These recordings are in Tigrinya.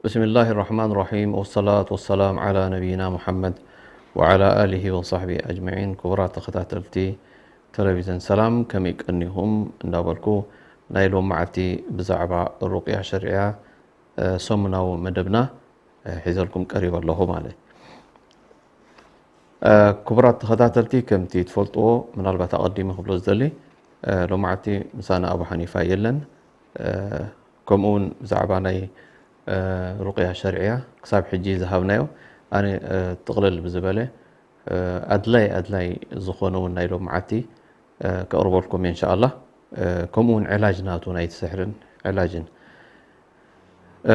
بسم الله الرحمن الرحيم، والصلاة والسلام على نبينا محمد وعلى آله وصحبه أجمعين። ክቡራት ተኸታተልቲ ቴሌቪዥን ሰላም፣ ከመይ ቀኒኹም እንዳበልኩ፣ ናይ ሎማዓቲ ብዛዕባ ሩቅያ ሸርዕያ፣ እ፣ ሰሙናዊ መደብና፣ እ፣ ሒዘልኩም ቀሪበ ኣለኹ ማለት። እ፣ ክቡራት ተኸታተልቲ፣ ከምቲ ትፈልጥዎ፣ ምናልባት ኣቐዲመ ክብሎ ዝደሊ፣ እ፣ ሎማዓቲ ምሳና ኣቡ ሓኒፋ የለን። እ፣ ከምኡ እውን ብዛዕባ ናይ፣ እ፣ ሩቅያ ሸርዕያ ክሳብ ሕጂ ዝሃብናዮ፣ ኣነ፣ እ፣ ጥቕልል ብዝበለ፣ እ፣ ኣድላይ ኣድላይ ዝኾነ እውን ናይ ሎማዓቲ፣ እ፣ ከቕርበልኩም እየ እንሻኣላህ። እ፣ ከምኡ እውን ዕላጅ ናቱ ናይቲ ስሕርን ዕላጅን። እ፣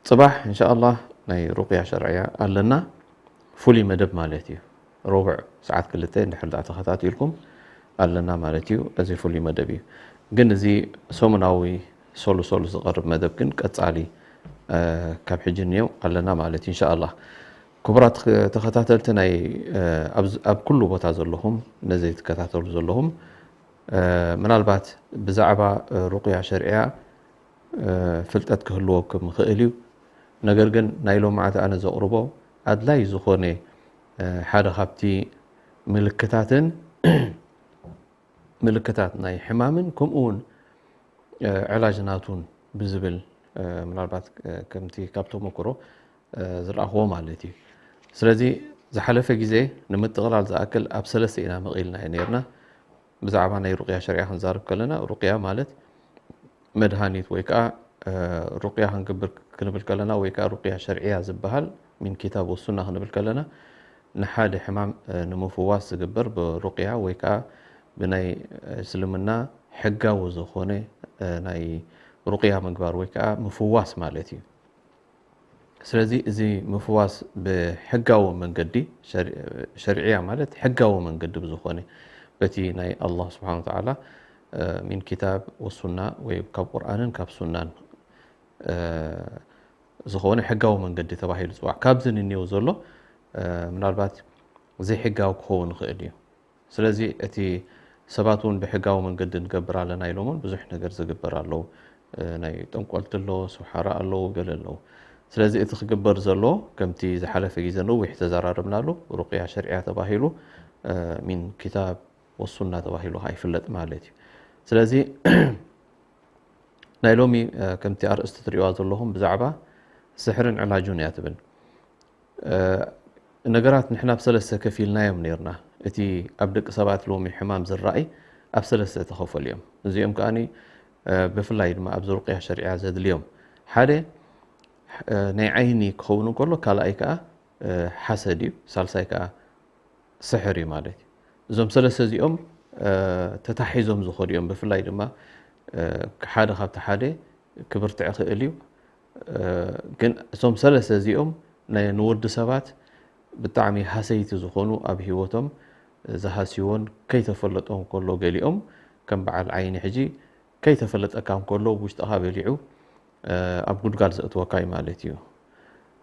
ጽባሕ እንሻኣላህ ናይ ሩቅያ ሸርዕያ ኣለና። ፍሉይ መደብ ማለት እዩ። ረቡዕ ሰዓት ክልተ እንድሕር ደኣ ተኸታቲልኩም ኣለና ማለት እዩ። እዚ ፍሉይ መደብ እዩ። ግን እዚ ሰሙናዊ ሶሉ ሶሉ ዝቐርብ መደብ ግን ቀጻሊ፣ እ፣ ካብ ሕጂ እኒኦ ኣለና ማለት እዩ እንሻኣላህ። ክቡራት ተኸታተልቲ ናይ፣ እ፣ ኣብ ዝ-፣ ኣብ ኩሉ ቦታ ዘለኹም፣ ነዚ ትከታተሉ ዘለኹም፣ እ፣ ምናልባት ብዛዕባ፣ እ፣ ሩቅያ ሸርዕያ፣ እ፣ ፍልጠት ክህልወኩም ይኽእል እዩ። ነገር ግን ናይ ሎማዓቲ ኣነ ዘቕርቦ ኣድላይ ዝኾነ፣ እ፣ ሓደ ካብቲ ምልክታትን ምልክታት ናይ ሕማምን ከምኡ እውን፣ እ፣ ዕላጅ ናቱን ብዝብል፣ እ፣ ምናልባት፣ እ፣ ከምቲ ካብ ተመክሮ፣ እ፣ ዝረኣኽዎ ማለት እዩ። ስለዚ ዝሓለፈ ግዜ ንምጥቕላል ዝኣክል ኣብ ሰለስተ ኢና መቒልናዮ ነይርና። ብዛዕባ ናይ ሩቅያ ሸሪዓ ክንዛረብ ከለና፣ ሩቅያ ማለት መድሃኒት ወይ ከዓ፣ እ፣ ሩቅያ ክንገብር ክንብል ከለና ወይ ከዓ ሩቅያ ሸርዕያ ዝበሃል ሚን ኪታብ ወሱና ክንብል ከለና፣ ንሓደ ሕማም፣ እ፣ ንምፍዋስ ዝግበር ብሩቅያ ወይ ከዓ ብናይ እስልምና ሕጋዊ ዝኾነ፣ እ፣ ናይ ሩቅያ ምግባር ወይ ከዓ ምፍዋስ ማለት እዩ። ስለዚ እዚ ምፍዋስ ብሕጋዊ መንገዲ፣ ሸሪ-፣ ሸሪዕያ ማለት ሕጋዊ መንገዲ ብዝኾነ፣ በቲ ናይ ኣላህ ስብሓነ ወተዓላ፣ እ፣ ሚን ኪታብ ወሱና ወይ ካብ ቁርኣንን ካብ ሱናን፣ እ፣ ዝኾነ ሕጋዊ መንገዲ ተባሂሉ ዝፅዋዕ። ካብዚ ንንየው ዘሎ፣ እ፣ ምናልባት ዘይሕጋዊ ክኸውን ይኽእል እዩ። ስለዚ እቲ ሰባት እውን ብሕጋዊ መንገዲ ንገብር ኣለና ኢሎም እውን ብዙሕ ነገር ዝግበር ኣለዉ። እ፣ ናይ ጠንቆልቲ ኣሎ፣ ስውሓራ ኣለዉ፣ ገለ ኣለዉ። ስለዚ እቲ ክግበር ዘሎ ከምቲ ዝሓለፈ ግዜ ነዊሕ ተዘራረብናሉ፣ ሩቅያ ሸርዕያ ተባሂሉ፣ እ፣ ሚን ኪታብ ወሱና ተባሂሉ ከዓ ይፍለጥ ማለት እዩ። ስለዚ ናይ ሎሚ፣ እ፣ ከምቲ ኣርእስቲ ትሪእዋ ዘለኹም ብዛዕባ ስሕርን ዕላጁን እያ ትብል። እ፣ ነገራት ንሕና ብሰለስተ ከፊልናዮም ነይርና። እቲ ኣብ ደቂ ሰባት ሎሚ ሕማም ዝረኣይ ኣብ ሰለስተ ተኸፈሉ እዮም። እዚኦም ከኣኒ፣ እ፣ ብፍላይ ድማ ኣብዚ ሩቅያ ሸሪዓ ዘድልዮም ሓደ፣ እ፣ ናይ ዓይኒ ክኸውን እንከሎ፣ ካልኣይ ከኣ፣ እ፣ ሓሰድ እዩ፣ ሳልሳይ ከኣ ስሕር እዩ ማለት እዩ። እዞም ሰለስተ እዚኦም፣ እ፣ ተታሒዞም ዝኸዱ እዮም። ብፍላይ ድማ፣ እ፣ ሓደ ካብቲ ሓደ ክብርትዕ ይኽእል እዩ። እ፣ ግን እቶም ሰለስተ እዚኦም ናይ ንወዲ ሰባት ብጣዕሚ ሃሰይቲ ዝኾኑ፣ ኣብ ህይወቶም ዝሃስይዎን ከይተፈለጦም ከሎ፣ ገሊኦም ከም በዓል ዓይኒ ሕጂ ከይተፈለጠካ እንከሎ ውሽጥኻ በሊዑ፣ እ፣ ኣብ ጉድጓድ ዘእትወካ እዩ ማለት እዩ።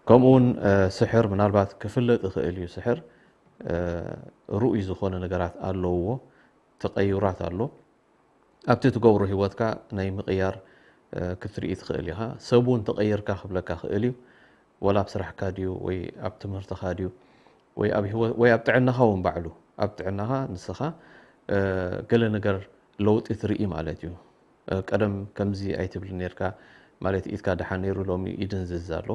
ከምኡ እውን፣ እ፣ ስሕር ምናልባት ክፍለጥ ይኽእል እዩ። ስሕር፣ እ፣ ርኡይ ዝኾነ ነገራት ኣለውዎ፣ ተቐይራት ኣሎ። ኣብቲ ትገብሮ ህይወትካ ናይ ምቕያር፣ እ፣ ክትርኢ ትኽእል ኢኻ። ሰብ እውን ተቐይርካ ክብለካ ክእል እዩ። ወላ ኣብ ስራሕካ ድዩ፣ ወይ ኣብ ትምህርትኻ ድዩ፣ ወይ ኣብ ህይወት፣ ወይ ኣብ ጥዕናኻ እውን ባዕሉ። ኣብ ጥዕናኻ ንስኻ፣ እ፣ ገለ ነገር ለውጢ ትርኢ ማለት እዩ። እ፣ ቀደም ከምዚ ኣይትብልን ነርካ፣ ማለት ኢድካ ደሓን ነይሩ፣ ሎሚ ይድንዝዝ ኣሎ።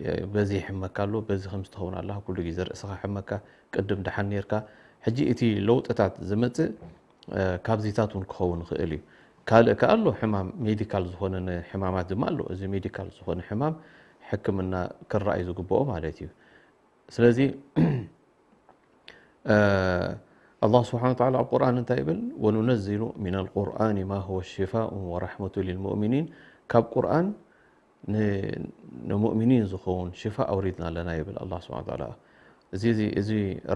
እ፣ በዚ ይሕመካ ኣሎ፣ በዚ ከምዚ ትኸውን ኣለኻ፣ ኩሉ ግዜ ርእስኻ ሕመካ፣ ቅድም ደሓን ነርካ። ሕጂ እቲ ለውጥታት ዝመጽእ፣ እ፣ ካብዚታት እውን ክኸውን ይኽእል እዩ። ካልእ ከኣ ኣሎ፣ ሕማም ሜዲካል ዝኾነ ን-፣ ሕማማት ድማ ኣሎ። እዚ ሜዲካል ዝኾነ ሕማም ሕክምና ክረኣይ ዝግብኦ ማለት እዩ። ስለዚ፣ እ፣ ኣላህ ስብሓነ ወተዓላ ኣብ ቁርኣን እንታይ ይብል? "ወኑነዚሉ ሚነል ቁርኣኒ ማ ሁወ ሽፋኡን ወረሕመቱ ሊልሙእሚኒን" ካብ ቁርኣን ን- ንሙእሚኒን ዝኸውን ሽፋእ ኣውሪድና ኣለና ይብል ኣላህ ስብሓነ ወተዓላ። እዚ እዚ እዚ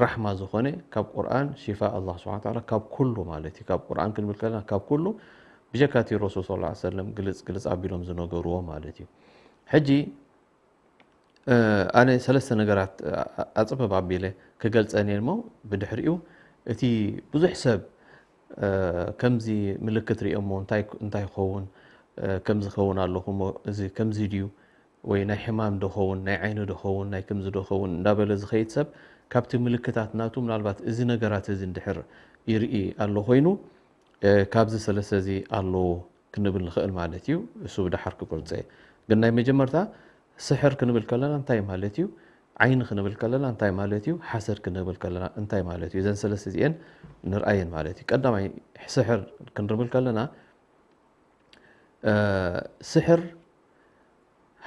ራሕማ ዝኾነ ካብ ቁርኣን ሽፋእ ኣላህ ስብሓነ ወተዓላ ካብ ኩሉ ማለት እዩ። ካብ ቁርኣን ክንብል ከለና ካብ ኩሉ ብጀካ እቲ ረሱል ሰለላሁ ዐለይሂ ወሰለም ግልጽ ግልጽ ኣቢሎም ዝነገርዎ ማለት እዩ። ሕጂ ኣነ ሰለስተ ነገራት ኣፅበብ ኣቢለ ክገልፀን እየ እሞ ብድሕሪኡ እቲ ብዙሕ ሰብ ከምዚ ምልክት ሪኦሞ እንታይ ይኸውን ከምዚ ኸውን ኣለኹ እሞ እዚ ከምዚ ድዩ ወይ ናይ ሕማም ዶ ኸውን ናይ ዓይኒ ዶ ኸውን ናይ ከምዚ ዶ ኸውን እንዳበለ ዝኸይድ ሰብ ካብቲ ምልክታት ናቱ ምናልባት እዚ ነገራት እዚ እንድሕር ይርኢ ኣሎ ኮይኑ ካብዚ ሰለስተ እዚ ኣለዎ ክንብል ንኽእል ማለት እዩ። እሱ ብደሓር ክገልጾ እየ። ግን ናይ መጀመርታ ስሕር ክንብል ከለና እንታይ ማለት እዩ? ዓይኒ ክንብል ከለና እንታይ ማለት እዩ? ሓሰድ ክንብል ከለና እንታይ ማለት እዩ? እዘን ሰለስተ እዚኤን ንርኣየን ማለት እዩ። ቀዳማይ ስሕር ክንብል ከለና ስሕር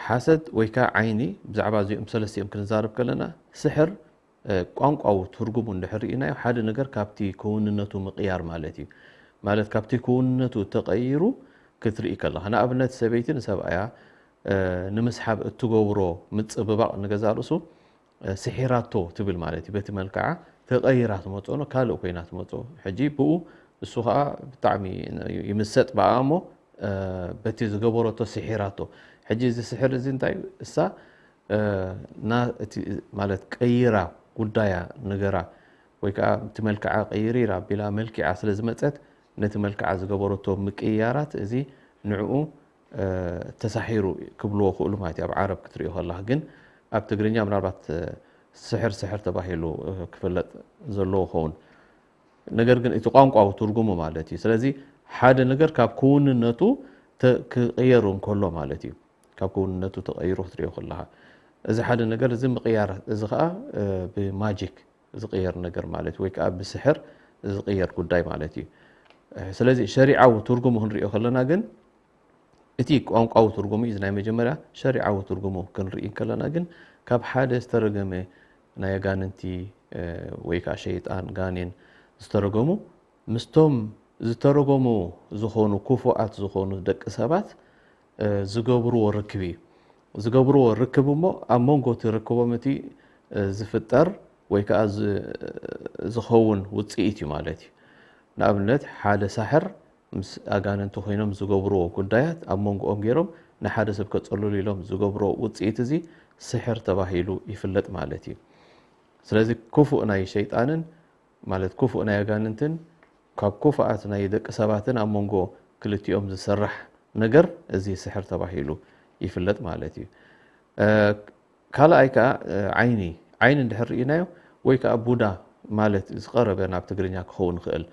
ሓሰድ ወይ ከዓ ዓይኒ ብዛዕባ እዚኦም ሰለስቲኦም ክንዛረብ ከለና ስሕር ቋንቋዊ ትርጉሙ እንድሕር ርኢናዮ ሓደ ነገር ካብቲ ክውንነቱ ምቕያር ማለት እዩ። ማለት ካብቲ ክውንነቱ ተቐይሩ ክትርኢ ከለኻ ንኣብነት ሰበይቲ ንሰብኣያ ንምስሓብ እትገብሮ ምጽብባቕ ንገዛ ርእሱ ስሒራቶ ትብል ማለት እዩ። በቲ መልክዓ ተቐይራ ትመጽኦ ካልእ ኮይና ትመጽኦ። ሕጂ ብኡ እሱ ከዓ ብጣዕሚ ይምሰጥ ብኣ እሞ በቲ ዝገበረቶ ስሒራቶ። ሕጂ እዚ ስሕር እዚ እንታይ እሳ ና እቲ ማለት ቀይራ ጉዳያ ነገራ ወይ ከዓ እቲ መልክዓ ቀይሪራ ቢላ መልኪዓ ስለ ዝመፀት ነቲ መልክዓ ዝገበረቶ ምቅያራት እዚ ንዕኡ ተሳሒሩ ክብልዎ ክእሉ ማለት እዩ። ኣብ ዓረብ ክትሪኦ ከለኻ ግን ኣብ ትግርኛ ምናልባት ስሕር ስሕር ተባሂሉ ክፍለጥ ዘለዎ ኸውን ነገር ግን እቲ ቋንቋዊ ትርጉሙ ማለት እዩ። ስለዚ ሓደ ነገር ካብ ክውንነቱ ክቕየር እንከሎ ማለት እዩ። ካብ ክውንነቱ ተቐይሩ ክትሪኦ ከለኻ እዚ ሓደ ነገር እዚ ምቕያር እዚ ከዓ ብማጂክ ዝቕየር ነገር ማለት ወይ ከዓ ብስሕር ዝቕየር ጉዳይ ማለት እዩ። ስለዚ ሸሪዓዊ ትርጉሙ ክንሪኦ ከለና ግን እቲ ቋንቋዊ ትርጉሙ እዚ ናይ መጀመርያ ሸሪዓዊ ትርጉሙ ክንርኢ ከለና ግን ካብ ሓደ ዝተረገመ ናይ ኣጋንንቲ ወይ ከዓ ሸይጣን ጋኔን ዝተረገሙ ምስቶም ዝተረጎሙ ዝኾኑ ክፉኣት ዝኾኑ ደቂ ሰባት ዝገብርዎ ርክብ እዩ። ዝገብርዎ ርክብ እሞ ኣብ መንጎ እቲ ርክቦም እቲ ዝፍጠር ወይ ከዓ ዝኸውን ውፅኢት እዩ ማለት እዩ። ንኣብነት ሓደ ሳሕር ምስ ኣጋንንቲ ኮይኖም ዝገብርዎ ጉዳያት ኣብ መንጎኦም ገይሮም ንሓደ ሰብ ከፀልሉ ኢሎም ዝገብርዎ ውፅኢት እዚ ስሕር ተባሂሉ ይፍለጥ ማለት እዩ። ስለዚ ክፉእ ናይ ሸይጣንን ማለት ክፉእ ናይ ኣጋንንትን ካብ ክፉኣት ናይ ደቂ ሰባትን ኣብ መንጎ ክልቲኦም ዝስራሕ ነገር እዚ ስሕር ተባሂሉ ይፍለጥ ማለት እዩ። ካልኣይ ከዓ ዓይኒ ዓይኒ እንድሕር ርኢናዮ ወይ ከዓ ቡዳ ማለት ዝቐረበ ናብ ትግርኛ ክኸውን ይኽእል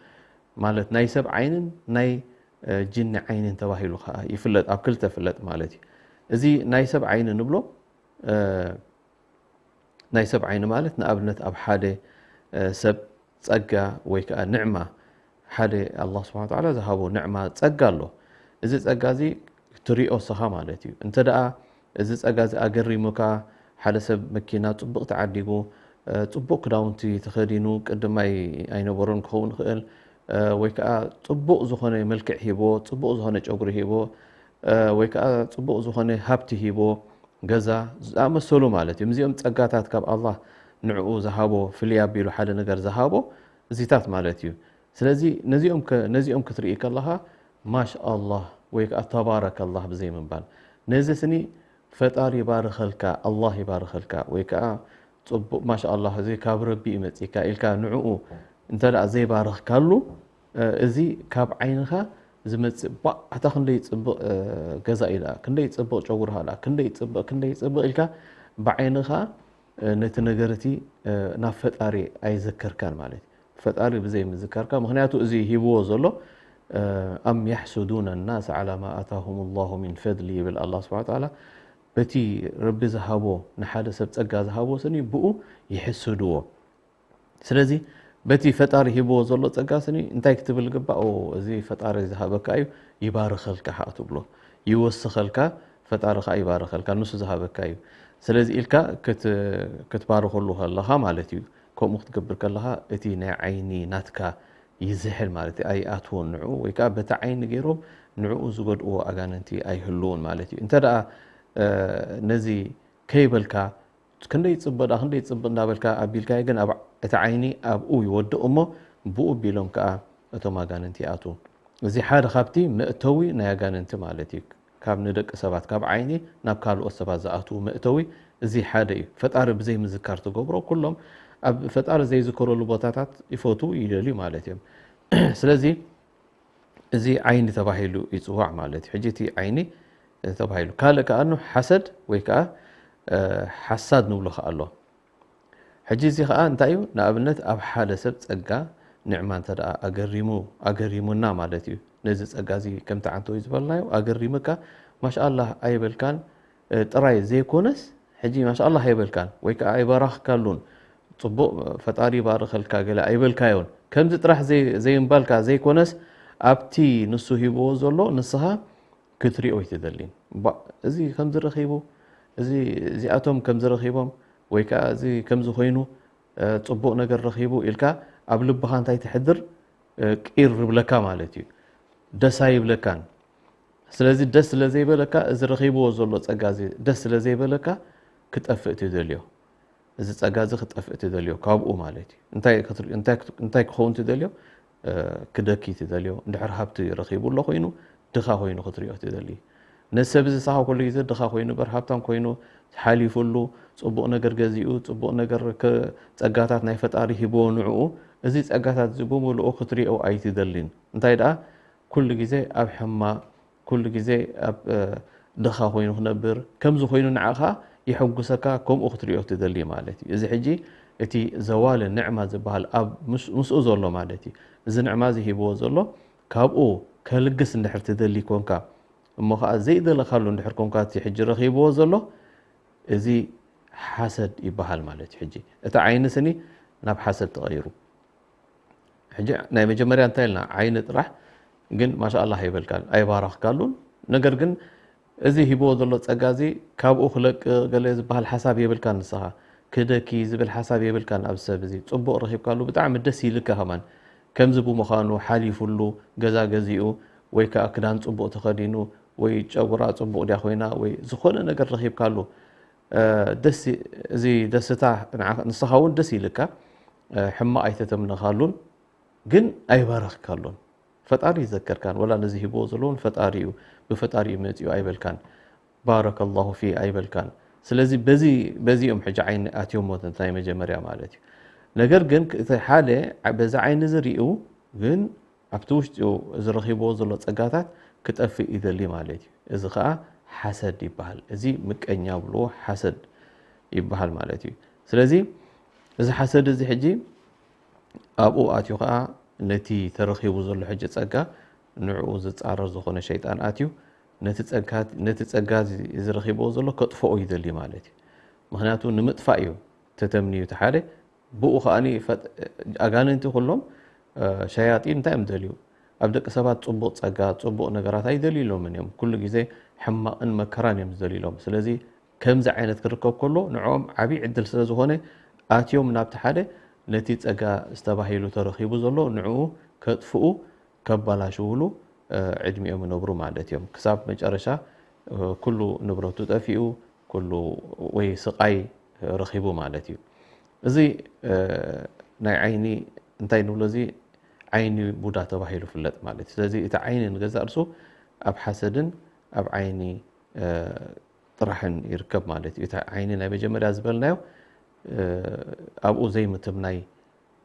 ማለት ናይ ሰብ ዓይንን ናይ ጅኒ ዓይንን ተባሂሉ ከዓ ይፍለጥ ኣብ ክልተ ፍለጥ ማለት እዩ። እዚ ናይ ሰብ ዓይኒ ንብሎ ናይ ሰብ ዓይኒ ማለት ንኣብነት ኣብ ሓደ ሰብ ጸጋ ወይ ከዓ ንዕማ ሓደ ኣላህ ስብሓን ተዓላ ዝሃቦ ንዕማ ጸጋ ኣሎ። እዚ ጸጋ እዚ ትሪኦ ስኻ ማለት እዩ። እንተ ደኣ እዚ ጸጋ እዚ ኣገሪሙካ ሓደ ሰብ መኪና ጽቡቕ ተዓዲጉ ጽቡቕ ክዳውንቲ ተኸዲኑ ቅድማይ ኣይነበሮን ክኸውን ይኽእል ወይ ከዓ ጽቡቕ ዝኾነ መልክዕ ሂቦ ጽቡቕ ዝኾነ ጨጉሪ ሂቦ ወይ ከዓ ጽቡቕ ዝኾነ ሃብቲ ሂቦ ገዛ ዝኣመሰሉ ማለት እዮም። እዚኦም ጸጋታት ካብ ኣላህ ንዕኡ ዝሃቦ ፍልይ ኣቢሉ ሓደ ነገር ዝሃቦ እዚታት ማለት እዩ። ስለዚ ነዚኦም ነዚኦም ክትርኢ ከለኻ ማሽ ኣላህ ወይ ከዓ ተባረከላህ ብዘይ ምባል ነዚ ስኒ ፈጣሪ ይባርኸልካ ኣላህ ይባርኸልካ ወይ ከዓ ፅቡቕ ማሻ ኣላህ እዚ ካብ ረቢ እዩ መፂካ ኢልካ ንዕኡ እንተ ደኣ ዘይባረኽካሉ እዚ ካብ ዓይንኻ ዝመፅእ ባዕ ኣታ ክንደይ ፅብቕ ገዛ እዩ ደኣ ክንደይ ፅብቕ ጨጉርኻ ደኣ ክንደይ ፅብቕ ክንደይ ፅብቕ ኢልካ ብዓይንኻ ነቲ ነገር እቲ ናብ ፈጣሪ ኣይዘከርካን ማለት እዩ። ፈጣሪ ብዘይ ምዝካርካ ምክንያቱ እዚ ሂብዎ ዘሎ ኣም የሕሱዱነ ናስ ዓላ ማ ኣታሁም ላሁ ሚን ፈድሊ ይብል ኣላ ስብሓን ተዓላ በቲ ረቢ ዝሃቦ ንሓደ ሰብ ጸጋ ዝሃቦ ስኒ ብኡ ይሕስድዎ። ስለዚ በቲ ፈጣሪ ሂብዎ ዘሎ ጸጋ ስኒ እንታይ ክትብል ግባእ? ኦ እዚ ፈጣሪ ዝሃበካ እዩ ይባርኸልካ ከዓ ትብሎ። ይወስኸልካ ፈጣሪ ከዓ ይባርኸልካ ንሱ ዝሃበካ እዩ። ስለዚ ኢልካ ክትባርኸሉ ከለኻ ማለት እዩ። ከምኡ ክትገብር ከለኻ እቲ ናይ ዓይኒ ናትካ ይዝሕል ማለት እዩ። ኣይኣትዎን ንዕኡ፣ ወይ ከዓ በቲ ዓይኒ ገይሮም ንዕኡ ዝጎድእዎ ኣጋንንቲ ኣይህልውን ማለት እዩ። እንተ ደኣ ነዚ ከይበልካ፣ ክንደይ ይፅበ ደኣ ክንደይ ይፅበ እንዳበልካ ኣቢልካዮ፣ ግን እቲ ዓይኒ ኣብኡ ይወድቕ እሞ ብኡ ቢሎም ከዓ እቶም ኣጋንንቲ ይኣትዉ። እዚ ሓደ ካብቲ መእተዊ ናይ ኣጋንንቲ ማለት እዩ። ካብ ንደቂ ሰባት ካብ ዓይኒ ናብ ካልኦት ሰባት ዝኣትዉ መእተዊ እዚ ሓደ እዩ። ፈጣሪ ብዘይ ምዝካር ትገብሮ ኩሎም ኣብ ፈጣሪ ዘይዝከረሉ ቦታታት ይፈትዉ ይደልዩ ማለት እዮም። ስለዚ እዚ ዓይኒ ተባሂሉ ይፅዋዕ ማለት እዩ። ሕጂ እቲ ዓይኒ ተባሂሉ ካልእ ከኣኑ ሓሰድ ወይ ከዓ ሓሳድ ንብሎ ከኣሎ። ሕጂ እዚ ከዓ እንታይ እዩ? ንኣብነት ኣብ ሓደ ሰብ ፀጋ ንዕማ እንተ ደኣ ኣገሪሙ ኣገሪሙና ማለት እዩ። ነዚ ፀጋ እዚ ከምቲ ዓንተወይ ዝበልናዮ ኣገሪምካ ማሻኣላህ ኣይበልካን ጥራይ ዘይኮነስ ሕጂ ማሻኣላህ ኣይበልካን ወይ ከዓ ኣይባረኽካሉን ፅቡቕ ፈጣሪ ይባርኸልካ ገለ ኣይበልካዮን። ከምዚ ጥራሕ ዘይምባልካ ዘይኮነስ ኣብቲ ንሱ ሂብዎ ዘሎ ንስኻ ክትሪኦ ኣይትደልን። እዚ ከምዚ ረኺቡ እዚ እዚኣቶም ከምዚ ረኺቦም ወይ ከዓ እዚ ከምዚ ኮይኑ ፅቡቕ ነገር ረኺቡ ኢልካ ኣብ ልብኻ እንታይ ትሕድር ቂር ይብለካ ማለት እዩ። ደስ ኣይብለካን። ስለዚ ደስ ስለ ዘይበለካ እዚ ረኺብዎ ዘሎ ፀጋ እዚ ደስ ስለ ዘይበለካ ክጠፍእ ትደልዮ። እዚ ፀጋ እዚ ክጠፍእ ትደልዮ ካብኡ ማለት እዩ። እንታይ ክኸውን ትደልዮ? ክደኪ ትደልዮ። እንድሕር ሃብቲ ረኺቡ ኣሎ ኮይኑ ድኻ ኮይኑ ክትሪኦ ትደሊ። ነዚ ሰብ እዚ ንስኻ ኩሉ ግዜ ድኻ ኮይኑ እምበር ሃብታም ኮይኑ ሓሊፉሉ፣ ፅቡቕ ነገር ገዚኡ፣ ፅቡቕ ነገር ጸጋታት ናይ ፈጣሪ ሂብዎ ንዕኡ፣ እዚ ጸጋታት እዚ ብምልኡ ክትሪኦ ኣይትደልን። እንታይ ደኣ ኩሉ ግዜ ኣብ ሕማቕ ኩሉ ግዜ ኣብ ድኻ ኮይኑ ክነብር ከምዚ ኮይኑ ንዓኻ የሐጉሰካ ከምኡ ክትሪኦ ትደሊ ማለት እዩ። እዚ ሕጂ እቲ ዘዋለ ንዕማ ዝበሃል ኣብ ምስኡ ዘሎ ማለት እዩ። እዚ ንዕማ እዚ ሂብዎ ዘሎ ካብኡ ከልግስ እንድሕር ትደሊ ኮንካ እሞ ከዓ ዘይደለኻሉ እንድሕር ኮንካ እቲ ሕጂ ረኺብዎ ዘሎ እዚ ሓሰድ ይበሃል ማለት እዩ። ሕጂ እቲ ዓይኒ ስኒ ናብ ሓሰድ ተቐይሩ። ሕጂ ናይ መጀመርያ እንታይ ኢልና ዓይኒ ጥራሕ ግን ማሻኣላህ ኣይበልካን ኣይባረኽካሉን። ነገር ግን እዚ ሂብዎ ዘሎ ጸጋ እዚ ካብኡ ክለቅ ገለ ዝበሃል ሓሳብ የብልካን። ንስኻ ክደኪ ዝብል ሓሳብ የብልካን። ኣብ ሰብ እዚ ጽቡቕ ረኺብካሉ ብጣዕሚ ደስ ይልካ ከማን ከምዚ ብምዃኑ ሓሊፉሉ ገዛ ገዚኡ ወይ ከዓ ክዳን ጽቡቕ ተኸዲኑ ወይ ጨጉራ ጽቡቕ ድያ ኮይና ወይ ዝኾነ ነገር ረኺብካሉ ደስ እዚ ደስታ ንስኻ እውን ደስ ይልካ። ሕማቕ ኣይተተምነኻሉን ግን ኣይባረኽካሉን። ፈጣሪ ይዘከርካን ወላ ነዚ ሂብዎ ዘለውን ፈጣሪ እዩ ብፈጣሪ እዩ መፂኡ ኣይበልካን። ባረከ ላሁ ፊ ኣይበልካን። ስለዚ በዚ በዚኦም ሕጂ ዓይኒ ኣትዮሞ ናይ መጀመርያ ማለት እዩ። ነገር ግን እቲ ሓደ በዚ ዓይኒ ዝሪኡ ግን ኣብቲ ውሽጢ ዝረኺብዎ ዘሎ ጸጋታት ክጠፍእ ይደሊ ማለት እዩ። እዚ ከዓ ሓሰድ ይበሃል። እዚ ምቀኛ ብልዎ ሓሰድ ይበሃል ማለት እዩ። ስለዚ እዚ ሓሰድ እዚ ሕጂ ኣብኡ ኣትዩ ከዓ ነቲ ተረኺቡ ዘሎ ሕጂ ጸጋ ንዕኡ ዝጻረር ዝኾነ ሸይጣን ኣትዩ ነቲ ጸጋ እዚ ረኺብዎ ዘሎ ከጥፍኦ ይደሊ ማለት እዩ። ምክንያቱ ንምጥፋእ እዩ ተተምንዩ እቲ ሓደ ብኡ ከዓኒ ኣጋንንቲ ኩሎም ሸያጢን እንታይ እዮም ዝደልዩ? ኣብ ደቂ ሰባት ጽቡቕ ጸጋ፣ ጽቡቕ ነገራት ኣይደልዩሎምን እዮም። ኩሉ ግዜ ሕማቕን መከራን እዮም ዝደልዩሎም። ስለዚ ከምዚ ዓይነት ክርከብ ከሎ ንዕኦም ዓብዪ ዕድል ስለ ዝኾነ ኣትዮም ናብቲ ሓደ ነቲ ጸጋ ዝተባሂሉ ተረኺቡ ዘሎ ንዕኡ ከጥፍኡ ከባላሽውሉ ዕድሚኦም ይነብሩ ማለት እዮም። ክሳብ መጨረሻ ኩሉ ንብረቱ ጠፊኡ ኩሉ ወይ ስቓይ ረኺቡ ማለት እዩ። እዚ ናይ ዓይኒ እንታይ ንብሎ እዚ ዓይኒ ቡዳ ተባሂሉ ፍለጥ ማለት እዩ። ስለዚ እቲ ዓይኒ ንገዛእ ርሱ ኣብ ሓሰድን ኣብ ዓይኒ ጥራሕን ይርከብ ማለት እዩ። እቲ ዓይኒ ናይ መጀመርያ ዝበልናዮ ኣብኡ ዘይምትምናይ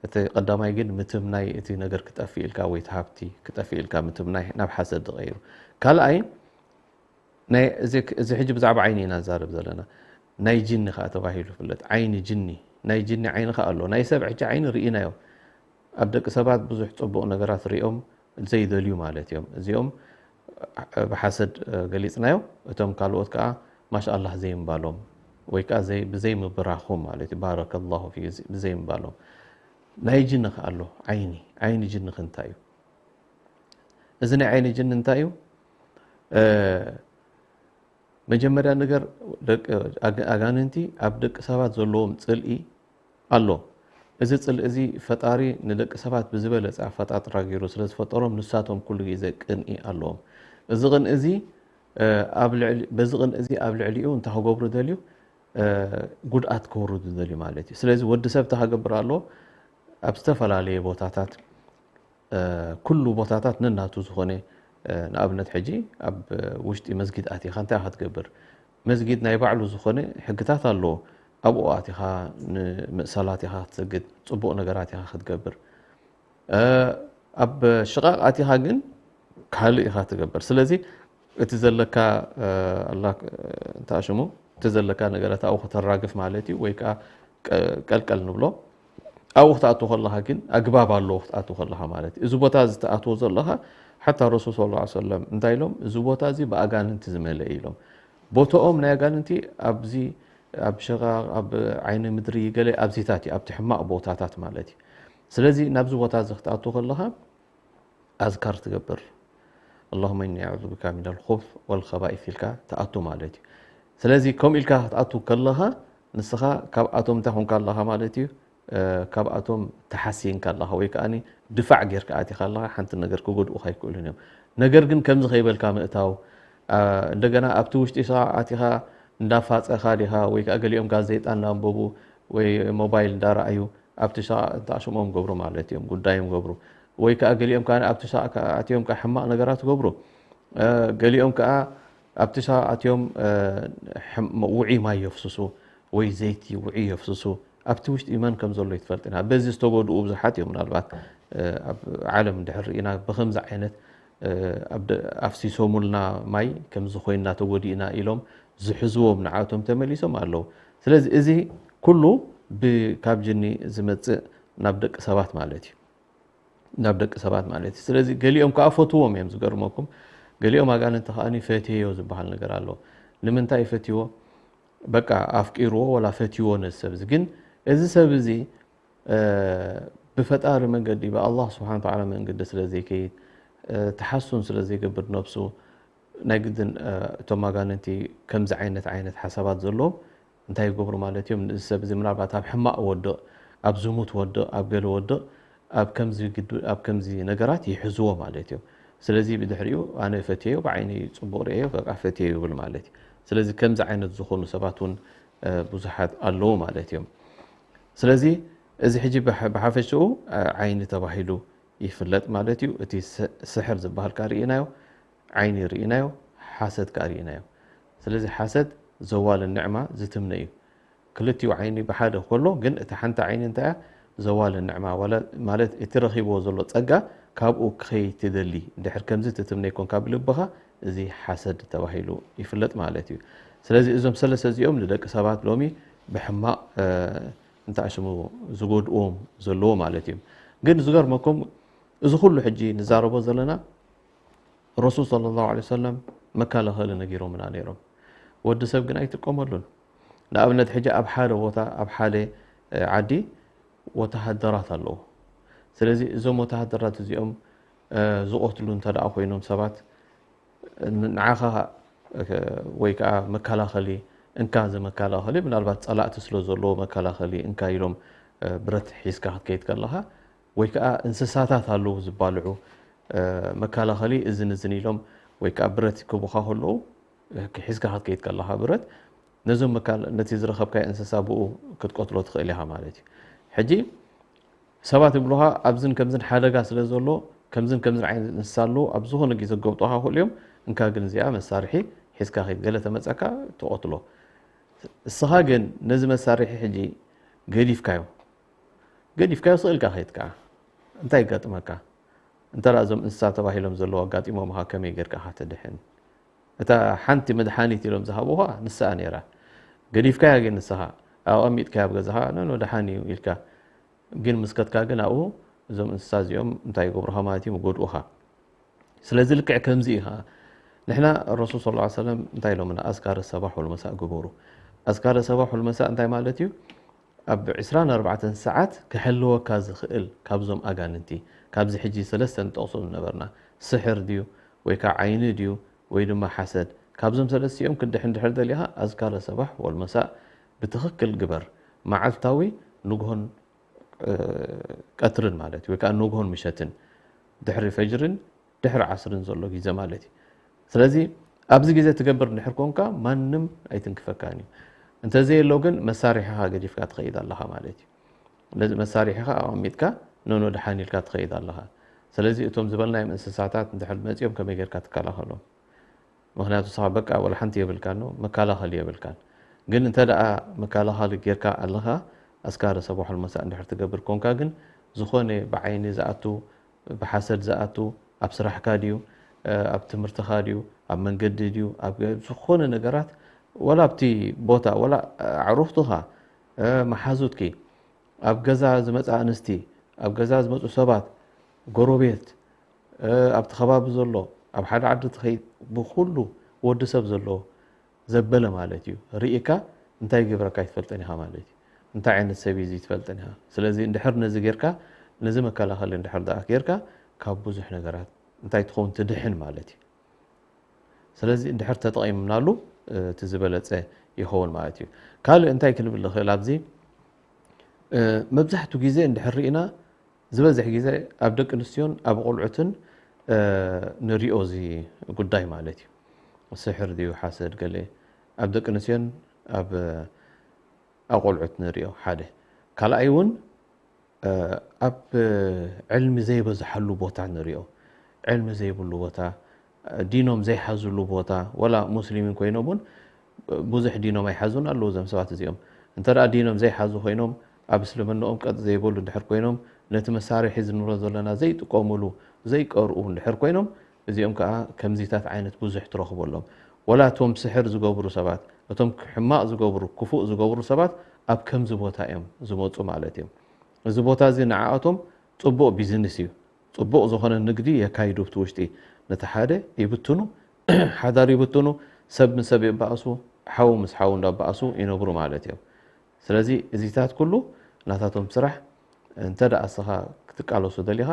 እቲ ቀዳማይ ግን ምትምናይ እቲ ነገር ክጠፍእ ኢልካ ወይ እቲ ሃብቲ ክጠፍእ ኢልካ ምትምናይ ናብ ሓሰድ ዝቐይሩ። ካልኣይ ናይ እዚ እዚ ሕጂ ብዛዕባ ዓይኒ ኢና ንዛረብ ዘለና። ናይ ጅኒ ከኣ ተባሂሉ ይፍለጥ። ዓይኒ ጅኒ ናይ ጅኒ ዓይኒ ከኣ ኣሎ። ናይ ሰብ ሕጂ ዓይኒ ርኢናዮ። ኣብ ደቂ ሰባት ብዙሕ ጽቡቕ ነገራት ሪኦም ዘይደልዩ ማለት እዮም። እዚኦም ብሓሰድ ገሊጽናዮም። እቶም ካልኦት ከኣ ማሻኣላህ ዘይምባሎም ወይ ከኣ ብዘይምብራኾም ማለት እዩ። ባረከላሁ ፊክ ብዘይምባሎም። ናይ ጅኒ ከኣ ኣሎ ዓይኒ። ዓይኒ ጅኒ ከ እንታይ እዩ? እዚ ናይ ዓይኒ ጅኒ እንታይ እዩ? መጀመርያ ነገር ኣጋንንቲ ኣብ ደቂ ሰባት ዘለዎም ጽልኢ ኣሎ። እዚ ጽልኢ እዚ ፈጣሪ ንደቂ ሰባት ብዝበለጸ ኣፈጣጥራ ገይሩ ስለ ዝፈጠሮም፣ ንሳቶም ኩሉ ግዜ ቅንኢ ኣለዎም። እዚ ቅንኢ እዚ፣ እ፣ ኣብ ልዕሊ-፣ በዚ ቅንኢ እዚ ኣብ ልዕሊኡ እንታይ ክገብሩ ደልዩ? እ፣ ጉድኣት ከውርዱ ደልዩ ማለት እዩ። ስለዚ ወዲ ሰብ እንታይ ክገብር ኣለዎ? ኣብ ዝተፈላለየ ቦታታት፣ እ፣ ኩሉ ቦታታት ነናቱ ዝኾነ፣ እ፣ ንኣብነት ሕጂ ኣብ ውሽጢ መስጊድ ኣቲኻ እንታይ ኢኻ ትገብር? መስጊድ ናይ ባዕሉ ዝኾነ ሕግታት ኣለዎ። ኣብኡ ኣቲኻ ንምእሰላት ኢኻ ክትሰግድ፣ ጽቡቕ ነገራት ኢኻ ክትገብር። እ፣ ኣብ ሽቓቕ ኣቲኻ ግን ካልእ ኢኻ ትገብር። ስለዚ እቲ ዘለካ፣ እ፣ ኣላ፣ እ፣ እንታይ ሽሙ፣ እቲ ዘለካ ነገራት ኣብኡ ከተራግፍ ማለት እዩ፣ ወይ ከኣ ቀ-፣ ቀልቀል ንብሎ። ኣብኡ ክትኣቱ ከለኻ ግን ኣግባብ ኣለዎ ክትኣቱ ከለኻ ማለት እዩ። እዚ ቦታ እዚ ትኣትዎ ዘለኻ፣ ሓታ ረሱል ሰለላሁ ዐለይሂ ወሰለም እንታይ ኢሎም? "እዚ ቦታ እዚ ብኣጋንንቲ ዝመልአ" ኢሎም። ቦታኦም ናይ ኣጋንንቲ ኣብዚ ኣብ ሽቓቕ፣ ኣብ ዓይኒ ምድሪ፣ ገለ ኣብዚታት እዩ፣ ኣብቲ ሕማቕ ቦታታት ማለት እዩ። ስለዚ ናብዚ ቦታ እዚ ክትኣቱ ከለኻ ኣዝካር ትገብር። "اللهم إني أعوذ بك من الخبث والخبائث" ኢልካ ትኣቱ ማለት እዩ። ስለዚ ከምኡ ኢልካ ክትኣቱ ከለኻ ንስኻ ካብኣቶም እንታይ ኮንካ ኣለኻ ማለት እዩ? እ፣ ካብኣቶም ተሓሲንካ ኣለኻ ወይ ከኣ ድፋዕ ጌርካ ኣቲኻ ኣለኻ። ሓንቲ ነገር ክጎድኡኻ ኣይክእሉን እዮም። ነገር ግን ከምዚ ከይበልካ ምእታው፣ እ፣ እንደገና ኣብቲ ውሽጢ ኢኻ ኣቲኻ እንዳፋጸኻ ዲኻ ወይ ከኣ ገሊኦም ጋዜጣ እንዳንበቡ ወይ ሞባይል እንዳረኣዩ ኣብቲ ሸቓቕ እንተ ኣሽሞም ገብሩ ማለት እዮም፣ ጉዳዮም ገብሩ። ወይ ከኣ ገሊኦም ከኣ ኣብቲ ሸቓቕ ከኣ ኣትዮም ከኣ ሕማቕ ነገራት ገብሩ። እ፣ ገሊኦም ከኣ ኣብቲ ሸቓቕ ኣትዮም፣ እ፣ ሕም-፣ ውዑይ ማይ የፍስሱ ወይ ዘይቲ ውዑይ የፍስሱ። ኣብቲ ውሽጢ መን ከም ዘሎ ኣይትፈልጥን ኢኻ። በዚ ዝተጎድኡ ብዙሓት እዮም። ምናልባት፣ እ፣ ኣብ ዓለም እንድሕር ርኢና ብኸምዚ ዓይነት፣ እ፣ ኣብ ደ-፣ ኣፍሲሶሙልና ማይ ከምዚ ኮይንና ተጎዲእና ኢሎም ዝሕዝዎም ንዓቶም ተመሊሶም ኣለዉ። ስለዚ እዚ ኩሉ ብ-፣ ካብ ጅኒ ዝመጽእ ናብ ደቂ ሰባት ማለት እዩ። ናብ ደቂ ሰባት ማለት እዩ። ስለዚ ገሊኦም ከኣ ፈትዎም እዮም፣ ዝገርመኩም። ገሊኦም ኣጋንንቲ ከኣ ፈትየዮ ዝበሃል ነገር ኣሎ። ንምንታይ ፈትይዎ? በቃ ኣፍቂርዎ ወላ ፈትይዎ ነዚ ሰብ እዚ። ግን እዚ ሰብ እዚ፣ እ፣ ብፈጣሪ መንገዲ፣ ብኣላህ ስብሓነ ወተዓላ መንገዲ ስለ ዘይከይድ፣ እ፣ ተሓሱን ስለ ዘይገብር ነብሱ፣ ናይ ግድን፣ እ፣ እቶም ኣጋንንቲ ከምዚ ዓይነት፣ ዓይነት ሓሳባት ዘለዎም እንታይ ይገብሩ ማለት እዮም? ንዚ ሰብ እዚ ምናልባት ኣብ ሕማቕ ወድቕ፣ ኣብ ዝሙት ወድቕ፣ ኣብ ገለ ወድቕ፣ ኣብ ከምዚ ግዱ-፣ ኣብ ከምዚ ነገራት ይሕዝዎ ማለት እዮም። ስለዚ ብድሕሪኡ ኣነ ፈትየዮ፣ ብዓይኒ ጽቡቕ ርእየዮ፣ በቃ ፈትየዮ ይብል ማለት እዩ። ስለዚ ከምዚ ዓይነት ዝኾኑ ሰባት እውን፣ እ፣ ብዙሓት ኣለዉ ማለት እዮም። ስለዚ እዚ ሕጂ ብሓ-፣ ብሓፈሽኡ፣ እ፣ ዓይኒ ተባሂሉ ይፍለጥ ማለት እዩ። እቲ ስ-፣ ስሕር ዝበሃል ከኣ ርኢናዮ፣ ዓይኒ ርኢናዮ፣ ሓሰድ ከኣ ርኢናዮ። ስለዚ ሓሰድ ዘዋል ኒዕማ ዝትምነ እዩ። ክልቲኡ ዓይኒ ብሓደ ከሎ ግን እታ ሓንቲ ዓይኒ እንታይ እያ? ዘዋል ኒዕማ ዋላ-፣ ማለት እቲ ረኺብዎ ዘሎ ጸጋ ካብኡ ክኸይድ ትደሊ። እንድሕር ከምዚ ትትምነ ይኮንካ ብልብኻ፣ እዚ ሓሰድ ተባሂሉ ይፍለጥ ማለት እዩ። ስለዚ እዞም ሰለስተ እዚኦም ንደቂ ሰባት ሎሚ ብሕማቕ፣ እ፣ እንታይ ሽሙ ዝጎድእዎም ዘለዎ ማለት እዩ። ግን ዝገርመኩም እዚ ኩሉ ሕጂ ንዛረቦ ዘለና ረሱል ሰለላሁ ዐለይሂ ወሰለም መከላኸሊ ነጊሮምና ነይሮም። ወዲ ሰብ ግን ኣይጥቀመሉን። ንኣብነት ሕጂ ኣብ ሓደ ቦታ፣ ኣብ ሓደ፣ እ፣ ዓዲ ወተሃደራት ኣለዉ። ስለዚ እዞም ወተሃደራት እዚኦም፣ እ፣ ዝቐትሉ እንተ ደኣ ኮይኖም ሰባት፣ ን-፣ ንዓኻ፣ እ፣ ወይ ከኣ መከላኸሊ እንካ፣ እዚ መከላኸሊ ምናልባት ጸላእቲ ስለ ዘለዎ መከላኸሊ እንካ ኢሎም፣ እ፣ ብረት ሒዝካ ክትከይድ ከለኻ፣ ወይ ከኣ እንስሳታት ኣለዉ ዝባልዑ፣ እ፣ መከላኸሊ እዝን እዝን ኢሎም ወይ ከኣ ብረት ክቡኻ ከለዉ፣ እ፣ ሒዝካ ክትከይድ ከለኻ ብረት፣ ነዞም መካል-፣ ነቲ ዝረኸብካዮ እንስሳ ብኡ ክትቀትሎ ትኽእል ኢኻ ማለት እዩ። ሕጂ ሰባት ይብሉኻ፣ ኣብዝን ከምዝን ሓደጋ ስለ ዘሎ፣ ከምዝን ከምዝን ዓይነት እንስሳ ኣለዉ፣ ኣብ ዝኾነ ግዜ ክገብጡኻ ይኽእሉ እዮም። እንካ ግን እዚኣ መሳርሒ ሒዝካ ኺድ፣ ገለ ተመጸካ ትቐትሎ። እስኻ ግን ነዚ መሳርሒ ሕጂ ገዲፍካዮ፣ ገዲፍካዮ ስቕ ኢልካ ኸይድ ከኣ እንታይ የጋጥመካ? እንተ ደኣ እዞም እንስሳ ተባሂሎም ዘለዉ ኣጋጢሞምኻ ከመይ ጌርካ ኢኻ ትድሕን? እታ ሓንቲ መድሓኒት ኢሎም ዝሃቡኻ ንስኣ ነይራ። ገዲፍካያ ግን ንስኻ፣ ኣቐሚጥካያ ኣብ ገዛኻ፣ ኖ፣ ኖ፣ ደሓን እዩ ኢልካ። ግን ምስ ከድካ ግን ኣብኡ እዞም እንስሳ እዚኦም እንታይ ይገብሩኻ ማለት እዩ? ይጎድኡኻ። ስለዚ ልክዕ ከምዚ እዩ ኸዓ። ንሕና ረሱል ሰለላሁ ዐለይሂ ወሰለም እንታይ ኢሎምና? ኣዝካረ ሰባሕ ወልመሳእ ግበሩ። ኣዝካረ ሰባሕ ወልመሳእ እንታይ ማለት እዩ? ኣብ ዕስራን ኣርባዕተን ሰዓት ክሕልወካ ዝኽእል ካብዞም ኣጋንንቲ፣ ካብዚ ሕጂ ሰለስተ ንጠቕሶ ዝነበርና፣ ስሕር ድዩ ወይ ከዓ ዓይኒ ድዩ ወይ ድማ ሓሰድ፣ ካብዞም ሰለስቲኦም ክትድሕን ድሕር ደሊኻ ኣዝካረ ሰባሕ ወልመሳእ ብትኽክል ግበር። መዓልታዊ ንግሆን ቀትርን ማለት እዩ፣ ወይ ከዓ ንግሆን ምሸትን፣ ድሕሪ ፈጅርን ድሕሪ ዓስርን ዘሎ ግዜ ማለት እዩ። ስለዚ ኣብዚ ግዜ ትገብር እንድሕር ኮንካ ማንም ኣይትንክፈካን እዩ። እንተዘየሎ ግን መሳርሒኻ ገዲፍካ ትኸይድ ኣለኻ ማለት እዩ። ነዚ መሳርሒኻ ኣቐሚጥካ ኖኖ ደሓን ኢልካ ትኸይድ ኣለኻ። ስለዚ እቶም ዝበልናዮም እንስሳታት እንድሕር መፂኦም ከመይ ጌርካ ትከላኸሎም? ምክንያቱ ንስኻ በቃ ወላ ሓንቲ የብልካን፣ መከላኸሊ የብልካን። ግን እንተ ደኣ መከላኸሊ ጌርካ ኣለኻ፣ ኣስካረ ሰባሕ ወልመሳእ እንድሕር ትገብር ኮንካ ግን ዝኾነ ብዓይኒ ዝኣቱ፣ ብሓሰድ ዝኣቱ፣ ኣብ ስራሕካ ድዩ፣ ኣብ ትምህርትኻ ድዩ፣ ኣብ መንገዲ ድዩ፣ ኣብ ዝኾነ ነገራት፣ ወላ ኣብቲ ቦታ፣ ወላ ኣዕሩኽትኻ፣ መሓዙትኪ፣ ኣብ ገዛ ዝመጻ ኣንስቲ፣ ኣብ ገዛ ዝመጹ ሰባት፣ ጎረቤት፣ ኣብቲ ከባቢ ዘሎ፣ ኣብ ሓደ ዓዲ ትኸይድ፣ ብኹሉ ወዲ ሰብ ዘሎ ዘበለ ማለት እዩ። ርኢካ እንታይ ይገብረካ ኣይትፈልጥን ኢኻ ማለት እዩ። እንታይ ዓይነት ሰብ እዩ እዚ ኣይትፈልጥን ኢኻ። ስለዚ እንድሕር ነዚ ጌርካ፣ ነዚ መከላኸሊ እንድሕር ደኣ ጌርካ፣ ካብ ብዙሕ ነገራት እንታይ ትኸውን ትድሕን ማለት እዩ። ስለዚ እንድሕር ተጠቒምናሉ፣ እ፣ እቲ ዝበለጸ ይኸውን ማለት እዩ። ካልእ እንታይ ክንብል ንኽእል ኣብዚ? እ፣ መብዛሕትኡ ግዜ እንድሕር ርኢና፣ ዝበዝሕ ግዜ ኣብ ደቂ ኣንስትዮን ኣብ ቆልዑትን፣ እ፣ ንሪኦ እዚ ጉዳይ ማለት እዩ። ስሕር ድዩ ሓሰድ ገለ ኣብ ደቂ ኣንስትዮን ኣብ፣ ኣብ ቆልዑት ንሪኦ ሓደ። ካልኣይ እውን እ፣ ኣብ ዕልሚ ዘይበዝሓሉ ቦታ ንሪኦ። ዕልሚ ዘይብሉ ቦታ፣ ዲኖም ዘይሓዝሉ ቦታ፣ ወላ ሙስሊሚን ኮይኖም እውን ብዙሕ ዲኖም ኣይሓዙን ኣለዉ እዞም ሰባት እዚኦም። እንተ ደኣ ዲኖም ዘይሓዙ ኮይኖም፣ ኣብ እስልምናኦም ቀጥ ዘይበሉ እንድሕር ኮይኖም፣ ነቲ መሳርሒ እዚ ንብሎ ዘለና ዘይጥቀሙሉ፣ ዘይቀርኡ እንድሕር ኮይኖም፣ እዚኦም ከኣ ከምዚታት ዓይነት ብዙሕ ትረኽበሎም። ወላ እቶም ስሕር ዝገብሩ ሰባት፣ እቶም ሕማቕ ዝገብሩ፣ ክፉእ ዝገብሩ ሰባት ኣብ ከምዚ ቦታ እዮም ዝመጹ ማለት እዮም። እዚ ቦታ እዚ ንዓኣቶም ጽቡቕ ቢዝነስ እዩ። ጽቡቕ ዝኾነ ንግዲ የካይዱ ኣብቲ ውሽጢ። ነቲ ሓደ ይብትኑ፣ ሓዳር ይብትኑ፣ ሰብ ምስ ሰብ ይባእሱ፣ ሓው ምስ ሓው እንዳባእሱ ይነብሩ ማለት እዮም። ስለዚ እዚታት ኩሉ ናታቶም ስራሕ፣ እንተ ደኣ እስኻ ክትቃለሶ ደሊኻ፣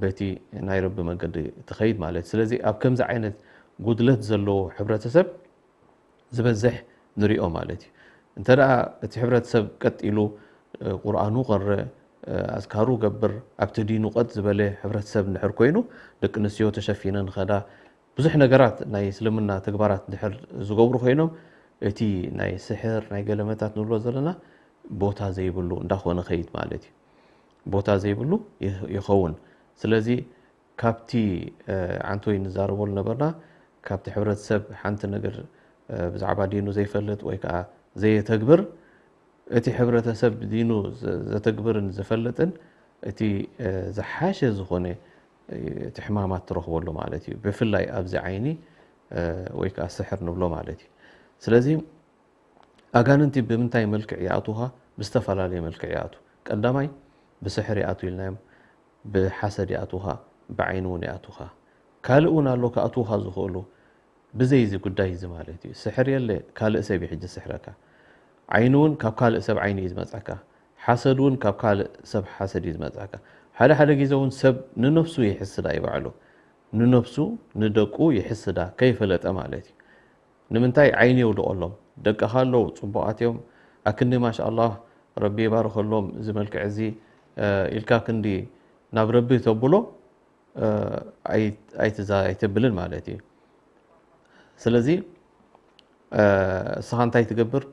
በቲ ናይ ረቢ መገዲ ትኸይድ ማለት እዩ። ስለዚ ኣብ ከምዚ ዓይነት ጉድለት ዘለዎ ሕብረተሰብ ዝበዝሕ ንሪኦ ማለት እዩ። እንተ ደኣ እቲ ሕብረተሰብ ቀጥ ኢሉ፣ እ፣ ቁርኣኑ ቀረ፣ እ፣ ኣዝካሩ ገብር፣ ኣብቲ ዲኑ ቀጥ ዝበለ ሕብረተሰብ እንድሕር ኮይኑ፣ ደቂ ኣንስትዮ ተሸፊነን ኸዳ፣ ብዙሕ ነገራት ናይ እስልምና ተግባራት እንድሕር ዝገብሩ ኮይኖም፣ እቲ ናይ ስሕር፣ ናይ ገለመታት ንብሎ ዘለና ቦታ ዘይብሉ እንዳኾነ ኸይድ ማለት እዩ። ቦታ ዘይብሉ ይኽ-፣ ይኸውን። ስለዚ ካብቲ፣ እ፣ ዓንቶይ ንዛረበሉ ነበርና፣ ካብቲ ሕብረተሰብ ሓንቲ ነገር፣ እ፣ ብዛዕባ ዲኑ ዘይፈልጥ ወይ ከዓ ዘየተግብር፣ እቲ ሕብረተሰብ ዲኑ ዘ-፣ ዘተግብርን ዝፈልጥን እቲ፣ እ፣ ዝሓሸ ዝኾነ፣ እ፣ እቲ ሕማማት ትረኽበሉ ማለት እዩ። ብፍላይ ኣብዚ ዓይኒ፣ እ፣ ወይ ከዓ ስሕር ንብሎ ማለት እዩ። ስለዚ ኣጋንንቲ ብምንታይ መልክዕ ይኣትዉኻ? ብዝተፈላለየ መልክዕ ይኣትዉ። ቀዳማይ ብስሕር ይኣትዉ ኢልናዮም፣ ብሓሰድ ይኣትዉኻ፣ ብዓይኒ እውን ይኣትዉኻ። ካልእ እውን ኣሎ ክኣትዉኻ ዝኽእሉ፣ ብዘይ እዚ ጉዳይ እዚ ማለት እዩ። ስሕር የለ፣ ካልእ ሰብ እዩ ሕጂ ዝስሕረካ። ዓይኒ እውን ካብ ካልእ ሰብ ዓይኒ እዩ ዝመጻካ። ሓሰድ እውን ካብ ካልእ ሰብ ሓሰድ እዩ ዝመጻካ። ሓደ ሓደ ግዜ እውን ሰብ ንነፍሱ ይሕስዳ እዩ ባዕሉ። ንነፍሱ፣ ንደቁ ይሕስዳ፣ ከይፈለጠ ማለት እዩ። ንምንታይ ዓይኒ የውድቐሎም? ደቅኻ ኣለዉ፣ ጽቡቓት እዮም። ኣክንዲ ማሻኣላህ፣ ረቢ ይባርኸሎም፣ እዚ መልክዕ እዚ፣ እ፣ ኢልካ ክንዲ ናብ ረቢ ተብሎ፣ እ፣ ኣይ-፣ ኣይትዛ-፣ ኣይተብልን ማለት እዩ። ስለዚ፣ እ፣ እስኻ እንታይ ትገብር?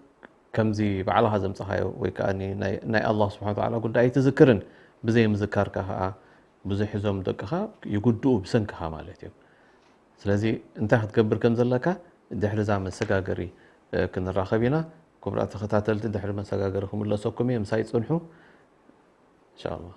ከምዚ ባዕልኻ ዘምጻኻዮ ወይ ከኣ ናይ፣ ናይ ኣላህ ስብሓን ወተዓላ ጉዳይ ኣይትዝክርን። ብዘይ ምዝካርካ ከኣ ብዙሕ እዞም ደቅኻ ይጉድኡ ብሰንክኻ ማለት እዮም። ስለዚ እንታይ ክትገብር ከም ዘለካ ድሕሪ እዛ መሰጋገሪ፣ እ፣ ክንራኸብ ኢና። ክቡራት ተኸታተልቲ፣ ድሕሪ መሰጋገሪ ክምለሰኩም እየ። ምሳይ ጽንሑ። ኢንሻኣላህ።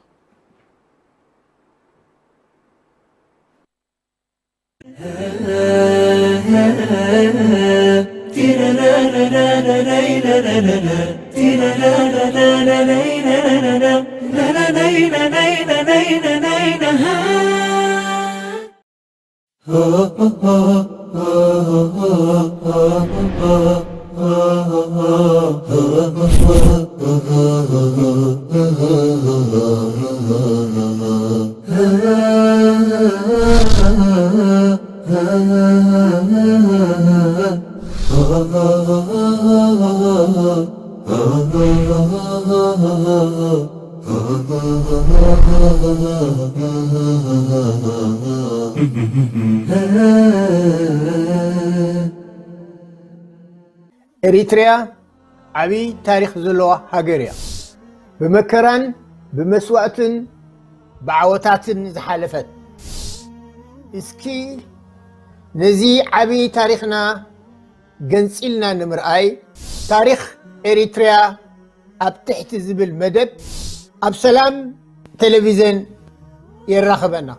ኤሪትሪያ ዓብዪ ታሪኽ ዘለዋ ሃገር እያ። ብመከራን ብመስዋእትን ብዓወታትን ዝሓለፈት። እስኪ ነዚ ዓብዪ ታሪኽና ገንጺልና ንምርኣይ፣ ታሪኽ ኤሪትሪያ ኣብ ትሕቲ ዝብል መደብ ኣብ ሰላም ቴሌቪዝን የራኽበና።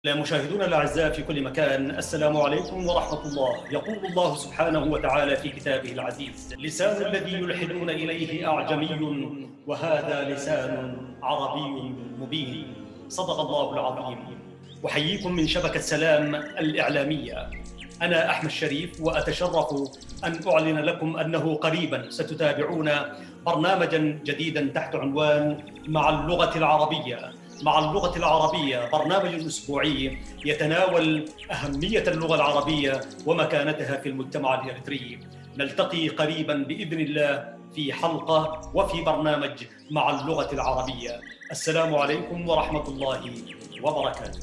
لمشاهدونا الأعزاء في كل مكان، السلام عليكم ورحمة الله. يقول الله سبحانه وتعالى في كتابه العزيز: لسان الذي يلحدون إليه أعجمي وهذا لسان عربي مبين. صدق الله العظيم. أحييكم من شبكة سلام الإعلامية. أنا أحمد شريف، وأتشرف أن أعلن لكم أنه قريبا ستتابعون برنامجا جديدا تحت عنوان مع اللغة العربية. مع اللغة العربية، برنامج أسبوعي يتناول أهمية اللغة العربية ومكانتها في المجتمع الإريتري. نلتقي قريبا بإذن الله في حلقة وفي برنامج مع اللغة العربية. السلام عليكم ورحمة الله وبركاته.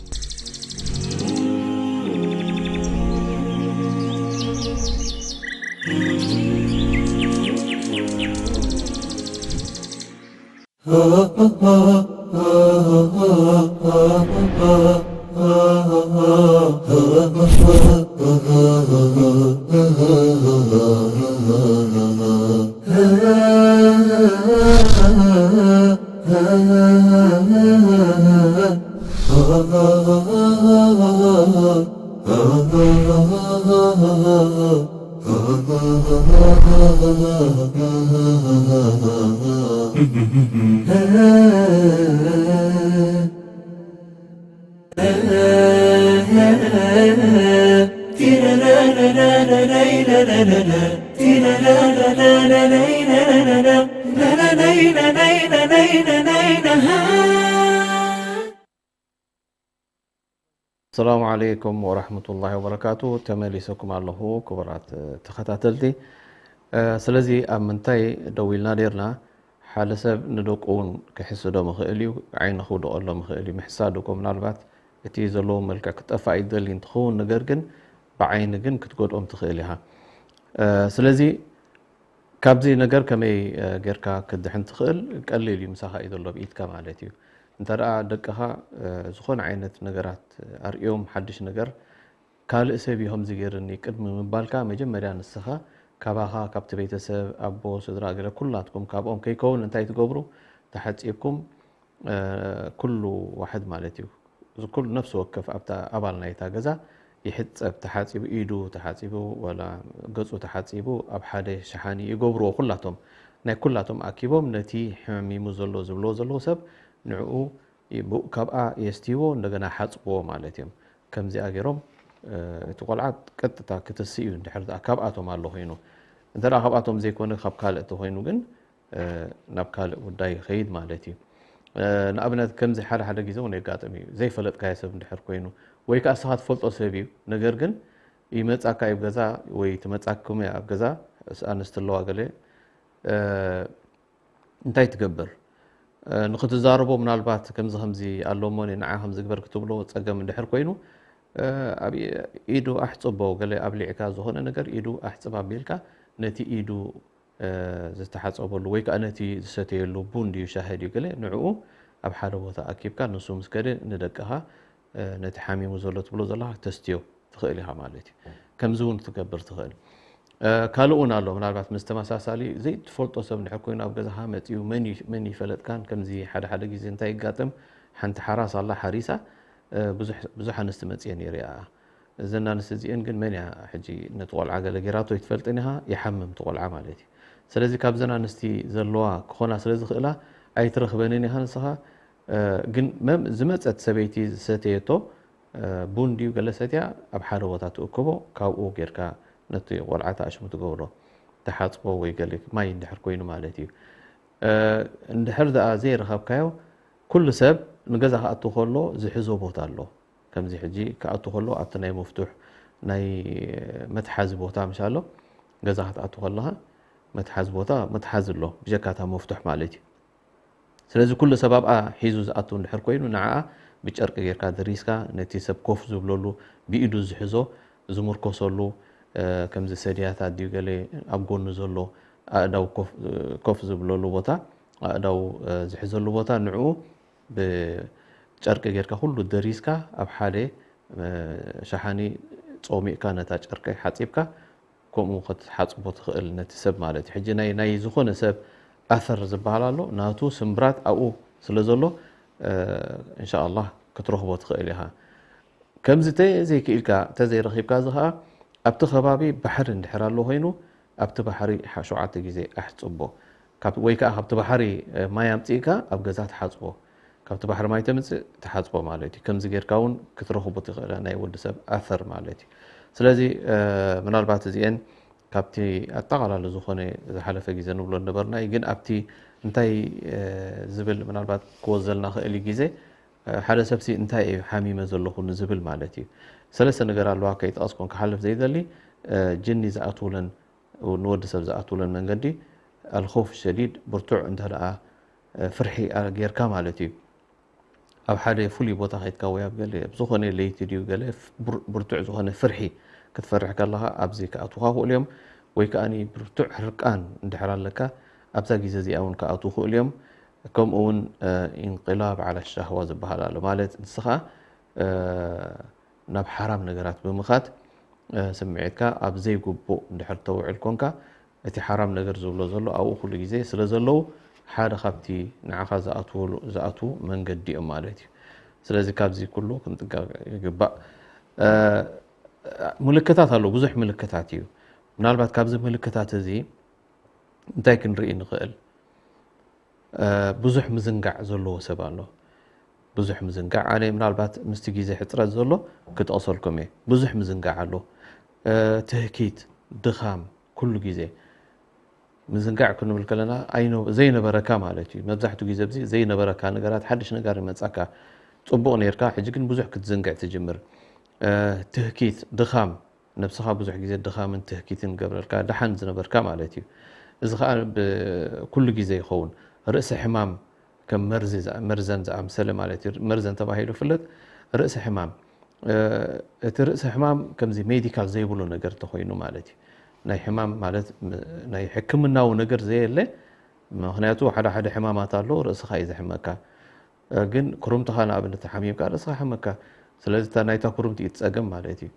ሰላሙ ዓለይኩም ወራህመቱላሂ ወበረካቱ። ተመሊሰኩም ኣለኹ ክቡራት ተኸታተልቲ። ስለዚ ኣብ ምንታይ ደው ኢልና ነይርና? ሓደ ሰብ ንደቁ እውን ክሕስዶም ይኽእል እዩ፣ ዓይኒ ክውድቐሎም ይኽእል እዩ። ምሕሳድ እኮ ምናልባት እቲ ዘለዎ መልክዕ ክጠፍእ ኣይትደሊ እንትኸውን፣ ነገር ግን ብዓይኒ ግን ክትጎድኦም ትኽእል ኢኻ። ስለዚ ካብዚ ነገር ከመይ ጌርካ ክትድሕን ትኽእል? ቀሊል እዩ፣ ምሳኻ እዩ ዘሎ፣ ብኢድካ ማለት እዩ። እንተ ደኣ ደቅኻ ዝኾነ ዓይነት ነገራት ኣርእዮም፣ ሓድሽ ነገር፣ ካልእ ሰብ እዩ ከምዚ ገይርኒ ቅድሚ ምባልካ፣ መጀመርያ ንስኻ ካባኻ፣ ካብቲ ቤተሰብ፣ ኣቦ፣ ስድራ፣ ገለ ኩላትኩም ካብኦም ከይከውን እንታይ ትገብሩ? ተሓጺብኩም ኩሉ ዋሕድ ማለት እዩ። እዚ ኩሉ ነፍሲ ወከፍ ኣብታ ኣባል ናይታ ገዛ ይሕጸብ፣ ተሓጺቡ፣ ኢዱ ተሓጺቡ፣ ዋላ ገጹ ተሓጺቡ፣ ኣብ ሓደ ሸሓኒ ይገብርዎ ኩላቶም። ናይ ኩላቶም ኣኪቦም ነቲ ሕሚሙ ዘሎ ዝብልዎ ዘለዉ ሰብ ንዕኡ ካብኣ የስትይዎ፣ እንደገና ሓጽብዎ ማለት እዮም። ከምዚኣ ገይሮም እቲ ቆልዓ ቀጥታ ክትሲ እዩ፣ እንድሕር ደኣ ካብኣቶም ኣሎ ኮይኑ። እንተ ደኣ ካብኣቶም ዘይኮነ፣ ካብ ካልእ እንተኾይኑ ግን ናብ ካልእ ጉዳይ ይኸይድ ማለት እዩ። ንኣብነት ከምዚ ሓደ ሓደ ግዜ እውን የጋጥም እዩ። ዘይፈለጥካዮ ሰብ እንድሕር ኮይኑ ወይ ከዓ እስኻ ትፈልጦ ሰብ እዩ፣ ነገር ግን ይመጻካ እዩ ኣብ ገዛ ወይ ትመጻኩም እያ ኣብ ገዛ፣ ኣንስቲ ኣለዋ ገለ፣ እንታይ ትገብር? ንኽትዛረቦ ምናልባት ከምዚ ከምዚ ኣሎ እሞ ንዓ ከምዚ ግበር ክትብሎ ጸገም እንድሕር ኮይኑ፣ ኣብ ኢዱ ኣሕጽቦ፣ ገለ ኣብሊዕካ ዝኾነ ነገር ኢዱ ኣሕጽብ ኣቢልካ ነቲ ኢዱ ዝተሓጸበሉ ወይ ከዓ ነቲ ዝሰተየሉ ቡን ድዩ ሻሂ ድዩ ገለ ንዕኡ ኣብ ሓደ ቦታ ኣኪብካ ንሱ ምስ ከደ ንደቅኻ ነቲ ሓሚሙ ዘሎ ትብሎ ዘለኻ ክተስትዮ ትኽእል ኢኻ ማለት እዩ። ከምዚ እውን ክትገብር ትኽእል። ካልእ እውን ኣሎ፣ ምናልባት ምስ ተመሳሳሊ ዘይትፈልጦ ሰብ እንድሕር ኮይኑ ኣብ ገዛኻ መጺኡ መን ይፈለጥካን ከምዚ ሓደ ሓደ ግዜ እንታይ ይጋጥም፣ ሓንቲ ሓራስ ኣላ ሓሪሳ ብዙሕ ኣንስቲ መጺኤን ይሪኣ። እዘን ኣንስቲ እዚኤን ግን መን እያ ሕጂ ነቲ ቆልዓ ገለ ጌራቶ ኣይትፈልጥን ኢኻ፣ ይሓምም እቲ ቆልዓ ማለት እዩ። ስለዚ ካብዘን ኣንስቲ ዘለዋ ክኾና ስለ ዝኽእላ ኣይትረኽበንን ኢኻ ንስኻ። ግን ዝመጸት ሰበይቲ ዝሰተየቶ ቡን ድዩ ገለ ሰትያ ኣብ ሓደ ቦታ ትእክቦ፣ ካብኡ ጌርካ ነቲ ቆልዓ ተኣሽሙ ትገብሮ፣ ትሓጽቦ ወይ ገለ ማይ እንድሕር ኮይኑ ማለት እዩ። እንድሕር ደኣ ዘይረኸብካዮ፣ ኩሉ ሰብ ንገዛ ክኣቱ ከሎ ዝሕዞ ቦታ ኣሎ። ከምዚ ሕጂ ክኣቱ ከሎ ኣብቲ ናይ መፍቱሕ ናይ መትሓዚ ቦታ ምሽ ኣሎ፣ ገዛ ክትኣቱ ከለኻ መትሓዝ ቦታ መትሓዝ ኣሎ፣ ብጀካ እታ መፍቱሕ ማለት እዩ። ስለዚ ኩሉ ሰብ ኣብኣ ሒዙ ዝኣቱ እንድሕር ኮይኑ፣ ንዓኣ ብጨርቂ ጌርካ ደሪስካ፣ ነቲ ሰብ ኮፍ ዝብለሉ፣ ብኢዱ ዝሕዞ፣ ዝምርኮሰሉ፣ እ፣ ከምዚ ሰድያታት ድዩ ገለ ኣብ ጎኑ ዘሎ ኣእዳው ኮፍ፣ ኮፍ ዝብለሉ ቦታ፣ ኣእዳው፣ እ፣ ዝሕዘሉ ቦታ፣ ንዕኡ ብጨርቂ ጌርካ ኩሉ ደሪስካ፣ ኣብ ሓደ፣ እ፣ ሸሓኒ ጾሚእካ፣ ነታ ጨርቂ ሓጺብካ፣ ከምኡ ክትሓጽቦ ትኽእል ነቲ ሰብ ማለት እዩ። ሕጂ ናይ፣ ናይ ዝኾነ ሰብ ኣሰር ዝበሃል ኣሎ፣ ናቱ ስምብራት ኣብኡ ስለ ዘሎ፣ እ፣ እንሻኣላህ ክትረኽቦ ትኽእል ኢኻ። ከምዚ ተዘይክኢልካ፣ ተዘይረኺብካ እዚ ኸኣ ኣብቲ ከባቢ ባሕሪ እንድሕር ኣሎ ኮይኑ፣ ኣብቲ ባሕሪ ሓ-፣ ሸውዓተ ግዜ ኣሕጽቦ። ካብ፣ ወይ ከኣ ካብቲ ባሕሪ፣ እ፣ ማይ ኣምጺእካ ኣብ ገዛ ትሓጽቦ። ካብቲ ባሕሪ ማይ ተምጽእ ትሓጽቦ ማለት እዩ። ከምዚ ጌርካ እውን ክትረኽቦ ትኽእል ናይ ወዲ ሰብ ኣሰር ማለት እዩ። ስለዚ፣ እ፣ ምናልባት እዚኤን ካብቲ ኣጠቓላሊ ዝኾነ ዝሓለፈ ግዜ ንብሎ ነበርና እዩ። ግን ኣብቲ እንታይ፣ እ፣ ዝብል ምናልባት ክወዘልና ክእል እዩ ግዜ፣ እ፣ ሓደ ሰብሲ እንታይ እዩ ሓሚመ ዘለኹ ንዝብል ማለት እዩ። ሰለስተ ነገር ኣለዋ ከይጠቐስኩን ክሓልፍ ዘይደሊ፣ እ፣ ጅኒ ዝኣትውለን፣ ንወዲ ሰብ ዝኣትውለን መንገዲ ኣልኸውፍ ሸዲድ፣ ብርቱዕ እንተ ደኣ፣ እ፣ ፍርሒ ጌርካ ማለት እዩ። ኣብ ሓደ ፍሉይ ቦታ ከይድካ ወይ ኣብ ገለ፣ ኣብ ዝኾነ ለይቲ ድዩ ገለ፣ ብር-፣ ብርቱዕ ዝኾነ ፍርሒ ክትፈርሕ ከለኻ ኣብዚ ክኣትዉኻ ይኽእሉ እዮም። ወይ ከኣ ብርቱዕ ሕርቃን እንድሕር ኣለካ፣ ኣብዛ ግዜ እዚኣ እውን ክኣትዉ ይኽእሉ እዮም። ከምኡ እውን፣ እ፣ ኢንቅላብ ዓላ ሻህዋ ዝበሃል ኣሎ። ማለት ንስኻ፣ እ፣ ናብ ሓራም ነገራት ብምኻድ፣ እ፣ ስምዒትካ ኣብ ዘይግቡእ እንድሕር ተውዕል ኮንካ፣ እቲ ሓራም ነገር ዝብሎ ዘሎ ኣብኡ ኩሉ ግዜ ስለ ዘለዉ፣ ሓደ ካብቲ ንዓኻ ዝኣትውሉ-፣ ዝኣትዉ መንገዲ እዮም ማለት እዩ። ስለዚ ካብዚ ኩሉ ክንጥንቀቕ ይግባእ። እ፣ ምልክታት ኣሎ፣ ብዙሕ ምልክታት እዩ። ምናልባት ካብዚ ምልክታት እዚ እንታይ ክንርኢ ንኽእል? እ፣ ብዙሕ ምዝንጋዕ ዘለዎ ሰብ ኣሎ። ብዙሕ ምዝንጋዕ፣ ኣነ ምናልባት ምስቲ ግዜ ሕጽረት ዘሎ ክጠቕሰልኩም እየ። ብዙሕ ምዝንጋዕ ኣሎ። እ፣ ትህኪት፣ ድኻም፣ ኩሉ ግዜ ምዝንጋዕ ክንብል ከለና ኣይነ-፣ ዘይነበረካ ማለት እዩ። መብዛሕትኡ ግዜ ኣብዚ ዘይነበረካ ነገራት፣ ሓድሽ ነገር ይመጻካ። ጽቡቕ ኔርካ፣ ሕጂ ግን ብዙሕ ክትዝንግዕ ትጅምር። እ፣ ትህኪት፣ ድኻም፣ ነብስኻ ብዙሕ ግዜ ድኻምን ትህኪትን ገብረልካ፣ ደሓን ዝነበርካ ማለት እዩ። እዚ ኸኣ ብ-፣ ኩሉ ግዜ ይኸውን። ርእሲ ሕማም፣ ከም መርዚ ዝኣ-፣ መርዘን ዝኣምሰለ ማለት እዩ። መርዘን ተባሂሉ ይፍለጥ። ርእሲ ሕማም፣ እ፣ እቲ ርእሲ ሕማም ከምዚ ሜዲካል ዘይብሉ ነገር እንተኾይኑ ማለት እዩ። ናይ ሕማም ማለት ም-፣ ናይ ሕክምናዊ ነገር ዘየለ፣ ምኽንያቱ ሓደ ሓደ ሕማማት ኣሎ፣ ርእስኻ እዩ ዘሕመካ። እ፣ ግን ኩርምትኻ ንኣብነት ተሓሚምካ ርእስኻ ሓመካ። ስለዚ እታ ናይታ ኩርምቲ እዩ ጸገም ማለት እዩ።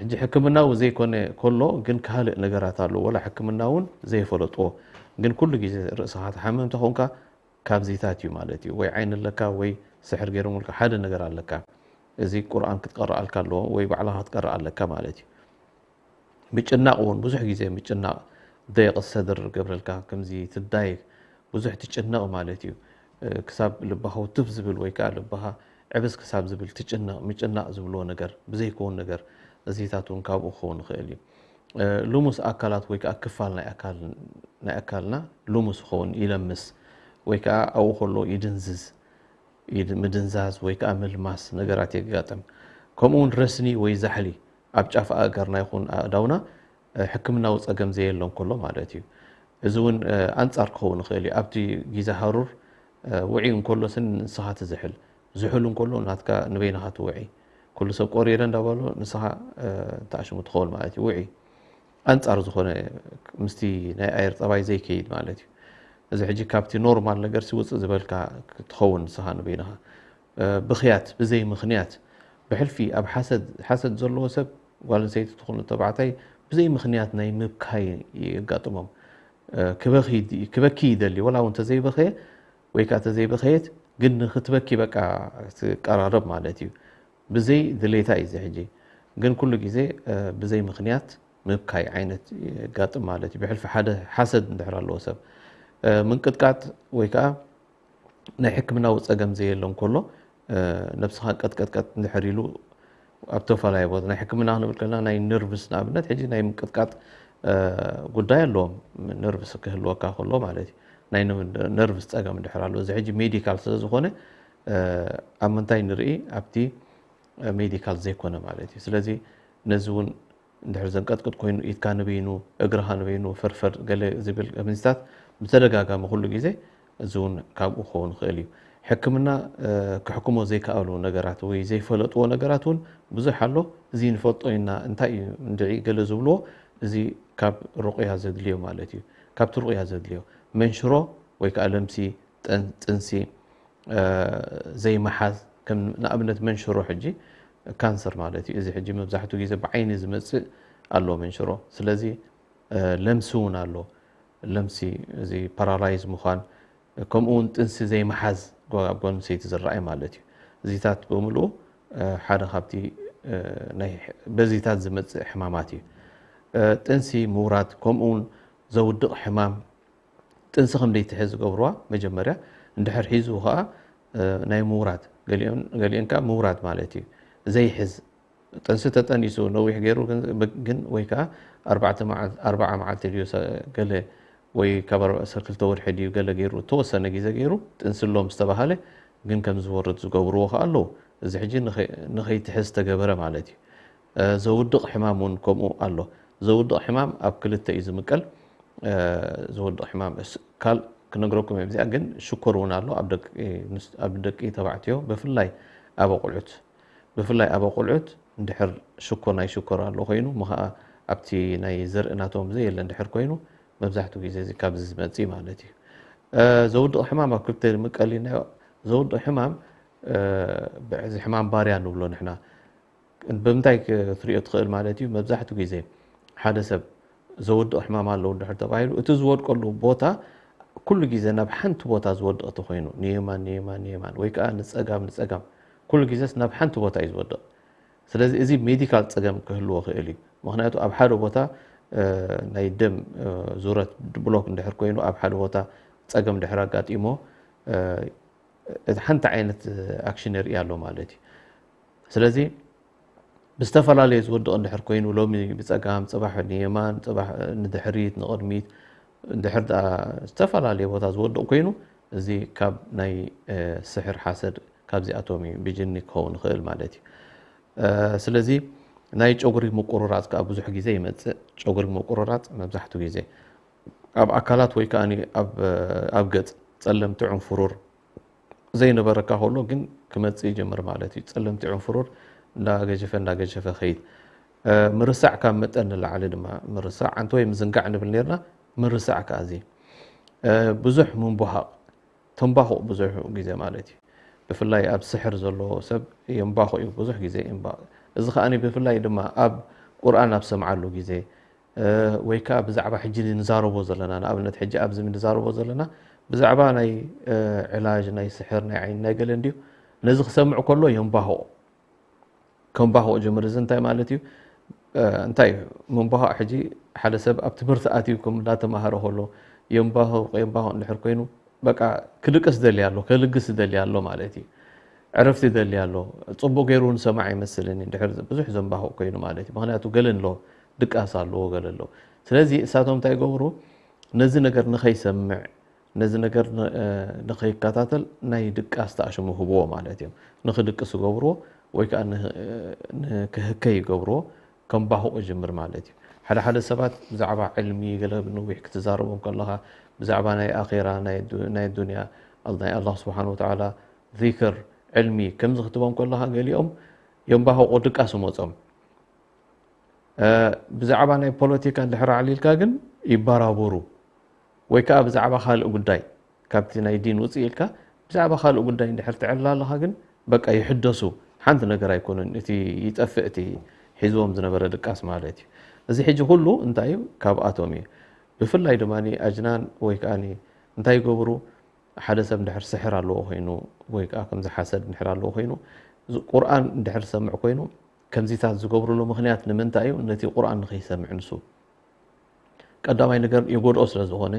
ሕጂ ሕክምናዊ ዘይኮነ ከሎ ግን ካልእ ነገራት ኣሎ፣ ወላ ሕክምና እውን ዘይፈለጥዎ። ግን ኩሉ ግዜ ርእስኻ ትሓምም እንተኾንካ ካብዚታት እዩ ማለት እዩ። ወይ ዓይኒ ኣለካ፣ ወይ ስሕር ገይሮምልካ፣ ሓደ ነገር ኣለካ። እዚ ቁርኣን ክትቀርኣልካ ኣለዎ፣ ወይ ባዕልኻ ክትቀርእ ኣለካ ማለት እዩ። ምጭናቕ እውን ብዙሕ ግዜ ምጭናቕ፣ ደይቕ ሰድር ገብረልካ፣ ከምዚ ትዳይ ብዙሕ ትጭነቕ ማለት እዩ። እ፣ ክሳብ ልባኻ ውትፍ ዝብል ወይ ከኣ ልባኻ ዕብስ ክሳብ ዝብል ትጭነቕ፣ ምጭናቕ ዝብልዎ ነገር፣ ብዘይከውን ነገር፣ እዚታት እውን ካብኡ ክኸውን ይኽእል እዩ። እ፣ ልሙስ ኣካላት ወይ ከኣ ክፋል ናይ ኣካል፣ ናይ ኣካልና ልሙስ ይኸውን፣ ይለምስ፣ ወይ ከኣ ኣብኡ ከሎ ይድንዝዝ፣ ይድ-፣ ምድንዛዝ ወይ ከኣ ምልማስ ነገራት የጋጥም። ከምኡ እውን ረስኒ ወይ ዛሕሊ ኣብ ጫፍ ኣእጋርና ይኹን ኣእዳውና፣ እ፣ ሕክምናዊ ጸገም ዘየሎ እንከሎ ማለት እዩ። እዚ እውን፣ እ፣ ኣንጻር ክኸውን ይኽእል እዩ። ኣብቲ ግዜ ሃሩር፣ እ፣ ውዑይ እንከሎ ስን ንስኻ ትዝሕል፣ ዝሑል እንከሎ ናትካ ንበይንኻ ትውዒ። ኩሉ ሰብ ቆሪረ እንዳበሎ ንስኻ፣ እ፣ ተኣሽሙ ትኸውን ማለት እዩ። ውዑይ ኣንጻር ዝኾነ ምስቲ ናይ ኣየር ጸባይ ዘይከይድ ማለት እዩ። እዚ ሕጂ ካብቲ ኖርማል ነገር ሲ ውጽእ ዝበልካ ክትኸውን ንስኻ ንበይንኻ። እ፣ ብኽያት ብዘይ ምኽንያት ብሕልፊ ኣብ ሓሰድ፣ ሓሰድ ዘለዎ ሰብ ጓል ኣንስተይቲ ትኹን ተባዕታይ ብዘይ ምኽንያት ናይ ምብካይ የጋጥሞም። እ፣ ክበኺ፣ ክበኪ ይደሊ፣ ወላ እውን እንተዘይበኸየ ወይ ከኣ እንተዘይበኸየት ግን ንኽትበኪ በቃ ትቀራረብ ማለት እዩ። ብዘይ ድሌታ እዩ እዚ ሕጂ። ግን ኩሉ ግዜ፣ እ፣ ብዘይ ምኽንያት ምብካይ ዓይነት የጋጥም ማለት እዩ። ብሕልፊ ሓደ ሓሰድ እንድሕር ኣለዎ ሰብ፣ እ፣ ምንቅጥቃጥ ወይ ከኣ ናይ ሕክምናዊ ጸገም ዘየሎ እንከሎ፣ እ፣ ነብስኻ ቀጥቀጥቀጥ እንድሕር ኢሉ ኣብ ተፈላለየ ቦታ፣ ናይ ሕክምና ክንብል ከለና ናይ ነርቭስ ንኣብነት ሕጂ ናይ ምንቅጥቃጥ፣ እ፣ ጉዳይ ኣለዎም። ነርቭስ ክህልወካ ከሎ ማለት እዩ። ናይ ነ-፣ ነርቭስ ጸገም እንድሕር ኣሎ፣ እዚ ሕጂ ሜዲካል ስለ ዝኾነ፣ እ፣ ኣብ ምንታይ ንርኢ? ኣብቲ ሜዲካል ዘይኮነ ማለት እዩ። ስለዚ ነዚ እውን እንድሕር ዘንቀጥቅጥ ኮይኑ፣ ኢድካ ንበይኑ፣ እግርኻ ንበይኑ፣ ፈርፈር ገለ ዝብል ከምዚታት ብተደጋጋሚ ኩሉ ግዜ፣ እዚ እውን ካብኡ ክኸውን ይኽእል እዩ። ሕክምና፣ እ፣ ክሕክሞ ዘይከኣሉ ነገራት ወይ ዘይፈለጥዎ ነገራት እውን ብዙሕ ኣሎ። እዚ ንፈልጦ ኢና፣ እንታይ እዩ እንድዒ ገለ ዝብልዎ፣ እዚ ካብ ሩቕያ ዘድልዮ ማለት እዩ። ካብቲ ሩቕያ ዘድልዮ መንሽሮ ወይ ከዓ ለምሲ፣ ጥን-፣ ጥንሲ፣ እ፣ ዘይምሓዝ፣ ከም ንኣብነት መንሽሮ ሕጂ ካንሰር ማለት እዩ። እዚ ሕጂ መብዛሕትኡ ግዜ ብዓይኒ ዝመጽእ ኣሎ መንሽሮ። ስለዚ፣ እ፣ ለምሲ እውን ኣሎ። ለምሲ፣ እዚ ፓራላይዝ ምዃን፣ ከምኡ እውን ጥንሲ ዘይምሓዝ፣ ጓ-፣ ኣብ ጓል ኣንስተይቲ ዝረኣይ ማለት እዩ። እዚታት ብምልኡ፣ እ፣ ሓደ ካብቲ፣ እ፣ ናይ ሕ-፣ በዚታት ዝመጽእ ሕማማት እዩ። እ፣ ጥንሲ ምውራድ፣ ከምኡ እውን ዘውድቕ ሕማም፣ ጥንሲ ከም ዘይትሕዝ ዝገብርዋ መጀመርያ፣ እንድሕር ሒዙ ከኣ፣ እ፣ ናይ ምውራድ፣ ገሊኦን፣ ገሊኦን ከኣ ምውራድ ማለት እዩ። ዘይሕዝ፣ ጥንሲ ተጠኒሱ ነዊሕ ገይሩ ግን፣ ግን ወይ ከኣ ኣርባዕተ መዓል-፣ ኣርባዓ መዓልቲ ድዩ ሰ-፣ ገለ ወይ ካብ ኣርባ-፣ ሰ-፣ ክልተ ወርሒ ድዩ ገለ ገይሩ፣ እተወሰነ ግዜ ገይሩ ጥንሲ ኣሎ ምስ ተባሃለ ግን ከም ዝወርድ ዝገብርዎ ከኣ ኣለዉ። እዚ ሕጂ ንኸ-፣ ንኸይትሕዝ ተገበረ ማለት እዩ። እ፣ ዘውድቕ ሕማም እውን ከምኡ ኣሎ። ዘውድቕ ሕማም ኣብ ክልተ እዩ ዝምቀል። እ፣ ዘውድቕ ሕማም እስ-፣ ካል ክነግረኩም እየ። እዚኣ ግን ሽኮር እውን ኣሎ ኣብ ደቂ፣ ንስ-፣ ኣብ ደቂ ተባዕትዮ፣ ብፍላይ ኣብ ኣቑልዑት፣ ብፍላይ ኣብ ኣቑልዑት እንድሕር ሽኮር፣ ናይ ሽኮር ኣሎ ኮይኑ፣ እሞ ኸዓ ኣብቲ ናይ ዘርኢ ናቶም ዘየለ እንድሕር ኮይኑ፣ መብዛሕትኡ ግዜ እዚ ካብዚ ዝመጽእ ማለት እዩ። እ፣ ዘውድቕ ሕማም ኣብ ክልተ ምቀል ኢልናዮ። ዘውድቕ ሕማም፣ እ፣ ብዕዚ ሕማም ባርያ ንብሎ ንሕና። ብምንታይ ክትሪኦ ትኽእል ማለት እዩ? መብዛሕትኡ ግዜ ሓደ ሰብ ዘውድቕ ሕማም ኣለዎ እንድሕር ተባሂሉ፣ እቲ ዝወድቀሉ ቦታ ኩሉ ግዜ ናብ ሓንቲ ቦታ ዝወድቕ እንተኾይኑ፣ ንየማን፣ ንየማን፣ ንየማን፣ ወይ ከኣ ንጸጋም፣ ንጸጋም፣ ኩሉ ግዜስ ናብ ሓንቲ ቦታ እዩ ዝወድቕ። ስለዚ እዚ ሜዲካል ጸገም ክህልዎ ይኽእል እዩ። ምኽንያቱ ኣብ ሓደ ቦታ፣ እ፣ ናይ ደም፣ እ፣ ዙረት ብሎክ እንድሕር ኮይኑ፣ ኣብ ሓደ ቦታ ጸገም እንድሕር ኣጋጢሞ፣ እ፣ እቲ ሓንቲ ዓይነት ኣክሽን የርኢ ኣሎ ማለት እዩ። ስለዚ ብዝተፈላለየ ዝወድቕ እንድሕር ኮይኑ፣ ሎሚ ብጸጋም፣ ጽባሕ ንየማን፣ ጽባሕ ንድሕሪት፣ ንቕድሚት፣ እንድሕር ደኣ ዝተፈላለየ ቦታ ዝወድቕ ኮይኑ፣ እዚ ካብ ናይ፣ እ፣ ስሕር ሓሰድ ካብዚኣቶም እዩ፣ ብጅኒ ክኸውን ይኽእል ማለት እዩ። እ፣ ስለዚ ናይ ጨጉሪ ምቁርራጽ ከኣ ብዙሕ ግዜ ይመጽእ። ጨጉሪ ምቁርራጽ መብዛሕትኡ ግዜ ኣብ ኣካላት ወይ ከኣ ኣብ፣ ኣብ ገጽ ጸለምቲ ዕንፍሩር ዘይነበረካ ከሎ ግን ክመጽእ ይጀምር ማለት እዩ። ጸለምቲ ዕንፍሩር እንዳገጀፈ፣ እንዳገጀፈ ኸይድ። እ፣ ምርሳዕ ካብ መጠን ንላዕሊ ድማ ምርሳዕ፣ ኣንተ ወይ ምዝንጋዕ ንብል ኔርና፣ ምርሳዕ ከኣ እዚ። እ፣ ብዙሕ ምንቡሃቕ፣ ተንባኹ ብዙሕ ግዜ ማለት እዩ። ብፍላይ ኣብ ስሕር ዘሎ ሰብ የንባኹ እዩ፣ ብዙሕ ግዜ የንባኹ። እዚ ከኣ ብፍላይ ድማ ኣብ ቁርኣን ኣብ ሰምዓሉ ግዜ፣ እ፣ ወይ ከኣ ብዛዕባ ሕጂ ንዛረቦ ዘለና፣ ንኣብነት ሕጂ ኣብዚ ንዛረቦ ዘለና ብዛዕባ ናይ፣ እ፣ ዕላጅ፣ ናይ ስሕር፣ ናይ ዓይኒ፣ ናይ ገለ እንድዩ። ነዚ ክሰምዕ ከሎ የንባሆ፣ ከንባሆ ጀምር። እዚ እንታይ ማለት እዩ? እ፣ እንታይ እዩ? ምንባሆ ሕጂ ሓደ ሰብ ኣብ ትምህርቲ ኣትዩ ከም እንዳተማሃረ ከሎ የንባሆ፣ የንባሆ እንድሕር ኮይኑ በቃ ክድቅስ ደሊ ኣሎ፣ ከልግስ ደሊ ኣሎ ማለት እዩ። ዕረፍቲ ደሊ ኣሎ። ጽቡቕ ገይሩ ንሰማዕ ኣይመስልን እዩ፣ እንድሕር ብዙሕ ዘንባሆ ኮይኑ ማለት እዩ። ምኽንያቱ ገለ ኣሎ፣ ድቃስ ኣለዎ፣ ገለ ኣሎ። ስለዚ እሳቶም እንታይ ይገብሩ? ነዚ ነገር ንኸይሰምዕ፣ ነዚ ነገር ን-፣ እ፣ ንኸይከታተል ናይ ድቃስ ተኣሽሙ ህብዎ ማለት እዮም። ንኽድቅስ ይገብርዎ ወይ ከኣ ን-፣ እ፣ ንክህከ ይገብርዎ፣ ከንባህቑ ይጅምር ማለት እዩ። ሓደ ሓደ ሰባት ብዛዕባ ዕልሚ ገለ ነዊሕ ክትዛረቦም ከለኻ፣ ብዛዕባ ናይ ኣኼራ፣ ናይ ዱ-፣ ናይ ዱንያ፣ ኣል-፣ ናይ ኣላህ ስብሓን ወተዓላ ዚክር፣ ዕልሚ ከምዚ ክትቦም ከለኻ፣ ገሊኦም የንባህቑ፣ ድቃስ ይመጾም። እ፣ ብዛዕባ ናይ ፖለቲካ እንድሕር ኣዕሊልካ ግን ይበራበሩ። ወይ ከኣ ብዛዕባ ካልእ ጉዳይ፣ ካብቲ ናይ ዲን ውጽእ ኢልካ፣ ብዛዕባ ካልእ ጉዳይ እንድሕር ትዕልል ኣለኻ ግን፣ በቃ ይሕደሱ። ሓንቲ ነገር ኣይኮኑን፣ እቲ ይጠፍእ፣ እቲ ሒዝዎም ዝነበረ ድቃስ ማለት እዩ። እዚ ሕጂ ኩሉ እንታይ እዩ? ካብኣቶም እዩ። ብፍላይ ድማ ኣጅናን ወይ ከኣ እንታይ ይገብሩ? ሓደ ሰብ እንድሕር ስሕር ኣለዎ ኮይኑ፣ ወይ ከኣ ከምዚ ሓሰድ እንድሕር ኣለዎ ኮይኑ፣ እዚ ቁርኣን እንድሕር ዝሰምዕ ኮይኑ፣ ከምዚታት ዝገብርሉ ምኽንያት ንምንታይ እዩ? ነቲ ቁርኣን ንኸይሰምዕ ንሱ። ቀዳማይ ነገር ይጎድኦ ስለ ዝኾነ፣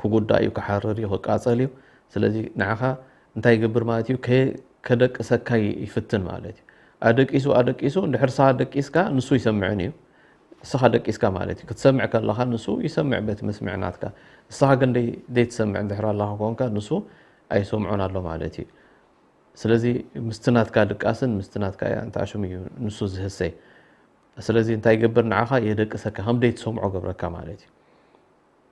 ክጉዳእ እዩ፣ ክሓርር እዩ፣ ክቃጸል እዩ። ስለዚ ንዓኻ እንታይ ይገብር ማለት እዩ? ከ-፣ ከደቅሰካ ይ-፣ ይፍትን ማለት እዩ። ኣደቂሱ፣ ኣደቂሱ፣ እንድሕር ንስኻ ደቂስካ፣ ንሱ ይሰምዕን እዩ። ንስኻ ደቂስካ ማለት እዩ። ክትሰምዕ ከለኻ ንሱ ይሰምዕ በቲ መስምዕ ናትካ። ንስኻ ግን ደይ-፣ ዘይትሰምዕ እንድሕር ኣለኻ ኮንካ፣ ንሱ ኣይሰምዖን ኣሎ ማለት እዩ። ስለዚ ምስቲ ናትካ ድቃስን ምስቲ ናትካ ኣንታሽም እዩ ንሱ ዝህሰይ። ስለዚ እንታይ ይገብር? ንዓኻ የደቅሰካ፣ ከም ደይትሰምዖ ገብረካ ማለት እዩ።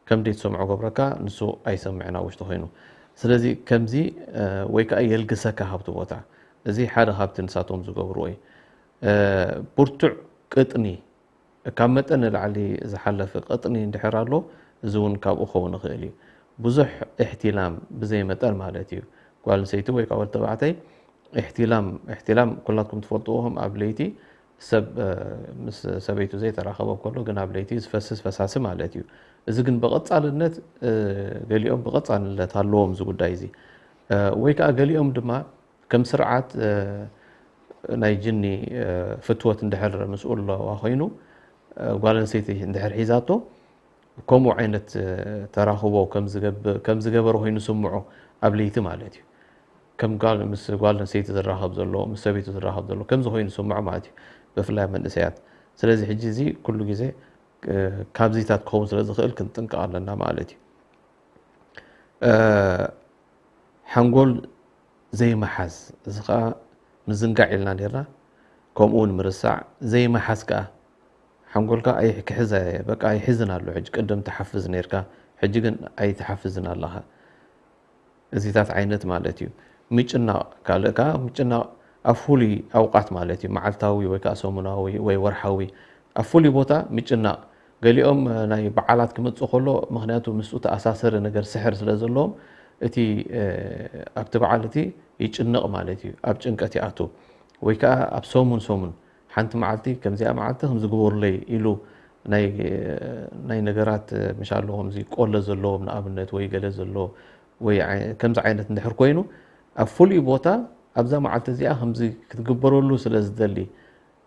ከም ደይትሰምዖ ገብረካ፣ ንሱ ኣይሰምዕን ኣብ ውሽጢ ኮይኑ። ስለዚ ከምዚ ወይ ከዓ የልግሰካ ካብቲ ቦታ። እዚ ሓደ ካብቲ ንሳቶም ዝገብርዎ እዩ። ብርቱዕ ቅጥኒ፣ ካብ መጠን ንላዕሊ ዝሓለፈ ቅጥኒ እንድሕር ኣሎ፣ እዚ እውን ካብኡ ክኸውን ይኽእል እዩ። ብዙሕ እሕቲላም ብዘይ መጠን ማለት እዩ። ጓል ኣንስተይቲ ወይ ከዓ ወዲ ተባዕታይ እሕቲላም፣ እሕቲላም ኩላትኩም ትፈልጥዎም ኣብ ለይቲ ሰብ ምስ ሰበይቱ ዘይተራኸበ ከሎ ግን ኣብ ለይቲ ዝፈስስ ፈሳሲ ማለት እዩ። እዚ ግን ብቐጻልነት ገሊኦም ብቐጻልነት ኣለዎም እዚ ጉዳይ እዚ። ወይ ከዓ ገሊኦም ድማ ከም ስርዓት ናይ ጅኒ ፍትወት እንድሕር ምስኡ ኣለዋ ኮይኑ ጓል ኣንስተይቲ እንድሕር ሒዛቶ ከምኡ ዓይነት ተራኽቦ ከም ዝገበረ ኮይኑ ስምዖ ኣብ ለይቲ ማለት እዩ። ከም ጓል ምስ ጓል ኣንስተይቲ ዝራኸብ ዘሎ ምስ ሰበይቱ ዝራኸብ ዘሎ ከምዚ ኮይኑ ስምዖ ማለት እዩ። ብፍላይ መንእሰያት። ስለዚ ሕጂ እዚ ኩሉ ግዜ ካብዚታት ክኸውን ስለ ዝኽእል ክንጥንቀቕ ኣለና ማለት እዩ። ሓንጎል ዘይምሓዝ፣ እዚ ኸዓ ምዝንጋዕ ኢልና ኔርና፣ ከምኡ እውን ምርሳዕ። ዘይምሓዝ ከኣ ሓንጎልካ ኣይ-፣ ክሕዝ ኣየ-፣ በቃ ኣይሕዝን ኣሎ። ሕጂ ቅድም ትሓፍዝ ኔርካ፣ ሕጂ ግን ኣይትሓፍዝን ኣለኻ። እዚታት ዓይነት ማለት እዩ። ምጭናቕ፣ ካልእ ከኣ ምጭናቕ ኣብ ፍሉይ ኣውቃት ማለት እዩ። መዓልታዊ ወይ ከኣ ሰሙናዊ ወይ ወርሓዊ ኣብ ፍሉይ ቦታ ምጭናቕ። ገሊኦም ናይ በዓላት ክመጽእ ከሎ፣ ምኽንያቱ ምስኡ ተኣሳሰሪ ነገር ስሕር ስለ ዘለዎም፣ እቲ ኣብቲ በዓል እቲ ይጭነቕ ማለት እዩ። ኣብ ጭንቀት ይኣቱ። ወይ ከኣ ኣብ ሰሙን ሰሙን ሓንቲ መዓልቲ ከምዚኣ መዓልቲ ከምዚ ግበሩለይ ኢሉ ናይ፣ ናይ ነገራት ምሻሎ ከምዚ ቆሎ ዘለዎም ንኣብነት ወይ ገለ ዘሎ ወይ ዓይ-፣ ከምዚ ዓይነት እንድሕር ኮይኑ ኣብ ፍሉይ ቦታ ኣብዛ መዓልቲ እዚኣ ከምዚ ክትግበረሉ ስለ ዝደሊ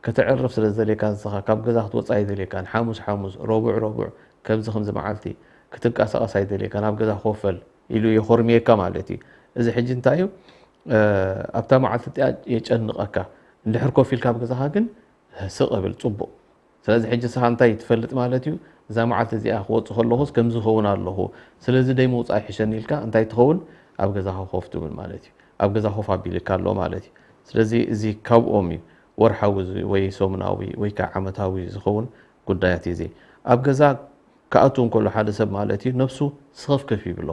ከተዕርፍ ስለ ዝደልየካ ንስኻ ካብ ገዛ ክትወጽእ ኣይደልየካን። ሓሙስ ሓሙስ፣ ረቡዕ ረቡዕ ከምዚ ከምዚ መዓልቲ ክትንቀሳቐስ ኣይደልየካን። ኣብ ገዛ ኮፍ በል ኢሉ የኾርምየካ ማለት እዩ። እዚ ሕጂ እንታይ እዩ? ኣብታ መዓልቲ እቲኣ የጨንቐካ። እንድሕር ኮፍ ኢልካ ኣብ ገዛኻ ግን ስቕ እብል፣ ጽቡቕ። ስለዚ ሕጂ ንስኻ እንታይ ትፈልጥ ማለት እዩ? እዛ መዓልቲ እዚኣ ክወጽእ ከለኹስ ከምዚ ክኸውን ኣለኹ። ስለዚ ደይ ምውጻእ ይሕሸኒ ኢልካ እንታይ ትኸውን? ኣብ ገዛኻ ኮፍ ትብል ማለት እዩ። ኣብ ገዛ ኮፍ ኣቢልካ ኣሎ ማለት እዩ። ስለዚ እዚ ካብኦም እዩ። ወርሓዊ ዝ-፣ ወይ ሰሙናዊ ወይ ከዓ ዓመታዊ ዝኸውን ጉዳያት እዩ እዚ። ኣብ ገዛ ክኣቱ እንከሎ ሓደ ሰብ ማለት እዩ፣ ነብሱ ስኽፍክፍ ይብሎ።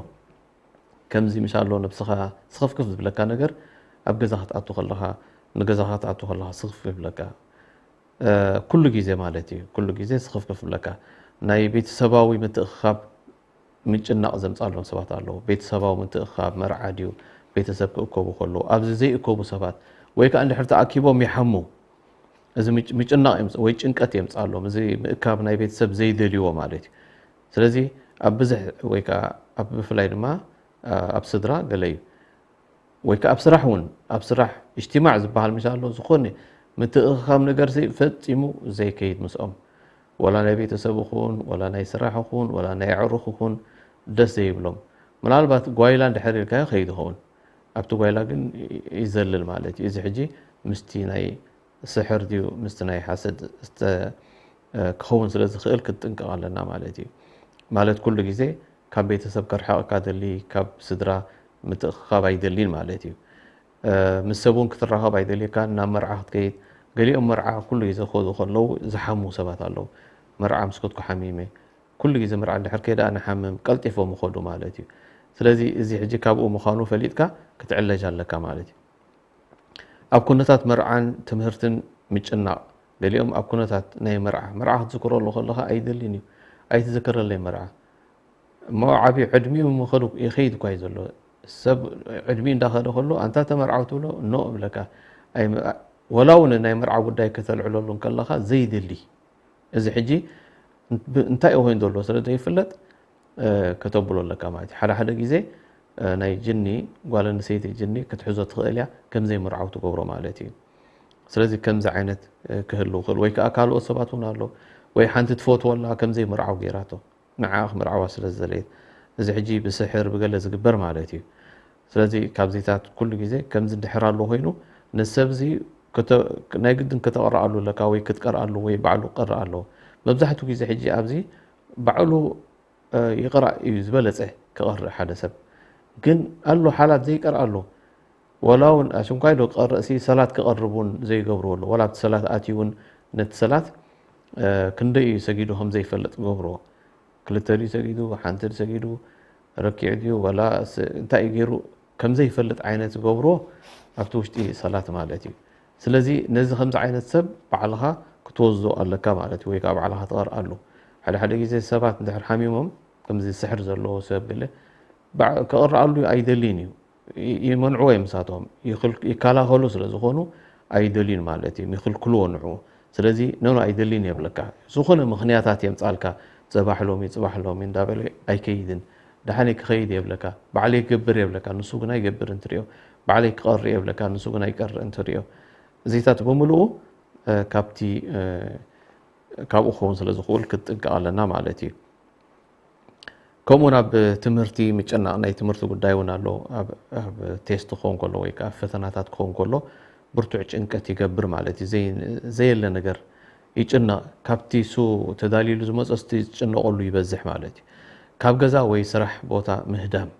ከምዚ ምሻሎ ነብስኻ ስኽፍክፍ ዝብለካ ነገር ኣብ ገዛ ክትኣቱ ከለኻ፣ ንገዛኻ ክትኣቱ ከለኻ ስኽፍክፍ ይብለካ። እ፣ ኩሉ ግዜ ማለት እዩ። ኩሉ ግዜ ስኽፍክፍ ይብለካ። ናይ ቤተሰባዊ ምትእኽኻብ ምጭናቕ ዘምጻሎም ሰባት ኣለዉ። ቤተሰባዊ ምትእኽኻብ፣ መርዓ ድዩ፣ ቤተሰብ ክእከቡ ከለዉ፣ ኣብዚ ዘይእከቡ ሰባት ወይ ከኣ እንድሕር ተኣኪቦም ይሓሙ። እዚ ምጭ-፣ ምጭናቕ የምጽ-፣ ወይ ጭንቀት የምጽኣሎም። እዚ ምእካብ ናይ ቤተሰብ ዘይደልይዎ ማለት እዩ። ስለዚ ኣብ ብዝሕ ወይ ከኣ ኣብ ብፍላይ ድማ፣ ኣ-፣ ኣብ ስድራ ገለ እዩ። ወይ ከኣ ኣብ ስራሕ እውን፣ ኣብ ስራሕ እጅትማዕ ዝበሃል ምሽ ኣሎ፣ ዝኾነ ምትእኽኻብ ነገርሲ ፈጺሙ ዘይከይድ ምስኦም። ወላ ናይ ቤተሰብ ይኹን፣ ወላ ናይ ስራሕ ይኹን፣ ወላ ናይ ኣዕሩኽ ይኹን፣ ደስ ዘይብሎም። ምናልባት ጓይላ እንድሕር ኢልካዮ ከይድ ይኸውን። ኣብቲ ጓይላ ግን ይ-፣ ይዘልል ማለት እዩ። እዚ ሕጂ ምስቲ ናይ ስሕር ድዩ ምስቲ ናይ ሓሰድ ዝተ-፣ እ፣ ክኸውን ስለ ዝኽእል ክንጥንቀቕ ኣለና ማለት እዩ። ማለት ኩሉ ግዜ ካብ ቤተሰብ ከርሕቐካ ደሊ፣ ካብ ስድራ ምትእኽኻብ ኣይደሊን ማለት እዩ። እ፣ ምስ ሰብ እውን ክትራኸብ ኣይደልየካን፣ ናብ መርዓ ክትከይድ። ገሊኦም መርዓ ኩሉ ግዜ ክኸዱ ከለዉ ዝሓሙ ሰባት ኣለዉ። መርዓ ምስ ከድኩ ሓሚመ። ኩሉ ግዜ መርዓ እንድሕር ከይደ ኣነ ሓምም፣ ቀልጢፎም ይኸዱ ማለት እዩ። ስለዚ እዚ ሕጂ ካብኡ ምዃኑ ፈሊጥካ ክትዕለጅ ኣለካ ማለት እዩ። ኣብ ኩነታት መርዓን ትምህርትን ምጭናቕ፣ ገሊኦም ኣብ ኩነታት ናይ መርዓ፣ መርዓ ክትዝክረሉ ከለኻ ኣይደልን እዩ፣ ኣይትዝክረለይ መርዓ። እሞ ዓብዩ ዕድሚኡ ምኸዱ ይኸይድ እኳ እዩ ዘሎ። ሰብ ዕድሚኡ እንዳኸደ ከሎ፣ ኣንታ ተመርዓው ትብሎ፣ ኖ እብለካ። ኣይ-፣ ወላ እውን ናይ መርዓ ጉዳይ ከተልዕለሉ እንከለኻ ዘይደሊ። እዚ ሕጂ እንት-፣ ብ-፣ እንታይ እዩ ኮይኑ ዘሎ ስለ ዘይፍለጥ፣ እ፣ ከተብሎ ኣለካ ማለት እዩ። ሓደ ሓደ ግዜ፣ እ፣ ናይ ጅኒ፣ ጓል ኣንስተይቲ ጅኒ ክትሕዞ ትኽእል እያ፣ ከም ዘይምርዓው ትገብሮ ማለት እዩ። ስለዚ ከምዚ ዓይነት፣ እ፣ ክህሉ ይኽእል። ወይ ከኣ ካልኦት ሰባት እውን ኣሎ። ወይ ሓንቲ ትፈትወላ ከም ዘይምርዓው ገይራቶ። ንዓኣ ክምርዓዋ ስለ ዝደለየት። እዚ ሕጂ ብስሕር ብገለ ዝግበር ማለት እዩ። ስለዚ ካብዚታት ኩሉ ግዜ ከምዚ እንድሕር ኣሎ ኮይኑ፣ ንሰብ እዚ ክተ-፣ ናይ ግድን ከተቕርኣሉ ኣለካ ወይ ክትቀርኣሉ ወይ ባዕሉ ክቀርእ ኣለዎ። መብዛሕትኡ ግዜ ሕጂ ኣብዚ ባዕሉ፣ እ፣ ይቕራእ እዩ ዝበለጸ ክቐርእ ሓደ ሰብ። ግን ኣሎ ሓላት ዘይቀርኣሉ። ወላ እውን ኣሽንኳይ ዶ ክቐርእ ሲ ሰላት ክቐርብ እውን ዘይገብርዎ ኣሎ። ወላ ኣብቲ ሰላት ኣትዩ እውን ነቲ ሰላት ክንደይ እዩ ሰጊዱ ከም ዘይፈልጥ ገብርዎ። ክልተ ድዩ ሰጊዱ፣ ሓንቲ ድዩ ሰጊዱ፣ ረኪዕ ድዩ፣ ወላ እንታይ እዩ ገይሩ ከም ዘይፈልጥ ዓይነት ገብርዎ ኣብቲ ውሽጢ ሰላት ማለት እዩ። ስለዚ ነዚ ከምዚ ዓይነት ሰብ ባዕልኻ ክትወዝዞ ኣለካ ማለት እዩ፣ ወይ ከዓ ባዕልኻ ትቐርኣሉ። ሓደ ሓደ ግዜ ሰባት እንድሕር ሓሚሞም፣ ከምዚ ስሕር ዘለዎ ሰብ ገለ ክቕረኣሉ ኣይደልይን እዩ። ይመንዕዎ እዮም፣ ንሳቶም ይከላኸሉ ስለ ዝኾኑ ኣይደልዩን ማለት እዩ፣ ይኽልክልዎ ንዕኡ። ስለዚ ኖኖ ኣይደልይን የብለካ። ዝኾነ ምኽንያታት የምፃልካ፣ ፅባሕ ሎሚ ፅባሕ ሎሚ እንዳበለ ኣይከይድን። ደሓነይ ክኸይድ የብለካ፣ ባዕለይ ክገብር የብለካ፣ ንሱ ግን ኣይገብር እንትሪኦ፣ ባዕለይ ክቐሪ የብለካ፣ ንሱ ግን ኣይቀሪ እንትሪኦ። እዚታት ብምልኡ ካብቲ ካብኡ ክኸውን ስለ ዝኽእል ክትጥንቀቕ ኣለና ማለት እዩ። ከምኡ ናብ ትምህርቲ ምጭናቕ፣ ናይ ትምህርቲ ጉዳይ እውን ኣሎ። ኣብ ቴስት ክኸውን ከሎ ወይ ከዓ ፈተናታት ክኸውን ከሎ ብርቱዕ ጭንቀት ይገብር ማለት እዩ። ዘየለ ነገር ይጭነቕ። ካብቲ እሱ ተዳልዩሉ ዝመፀ ስቲ ዝጭነቐሉ ይበዝሕ ማለት እዩ። ካብ ገዛ ወይ ስራሕ ቦታ ምህዳም፣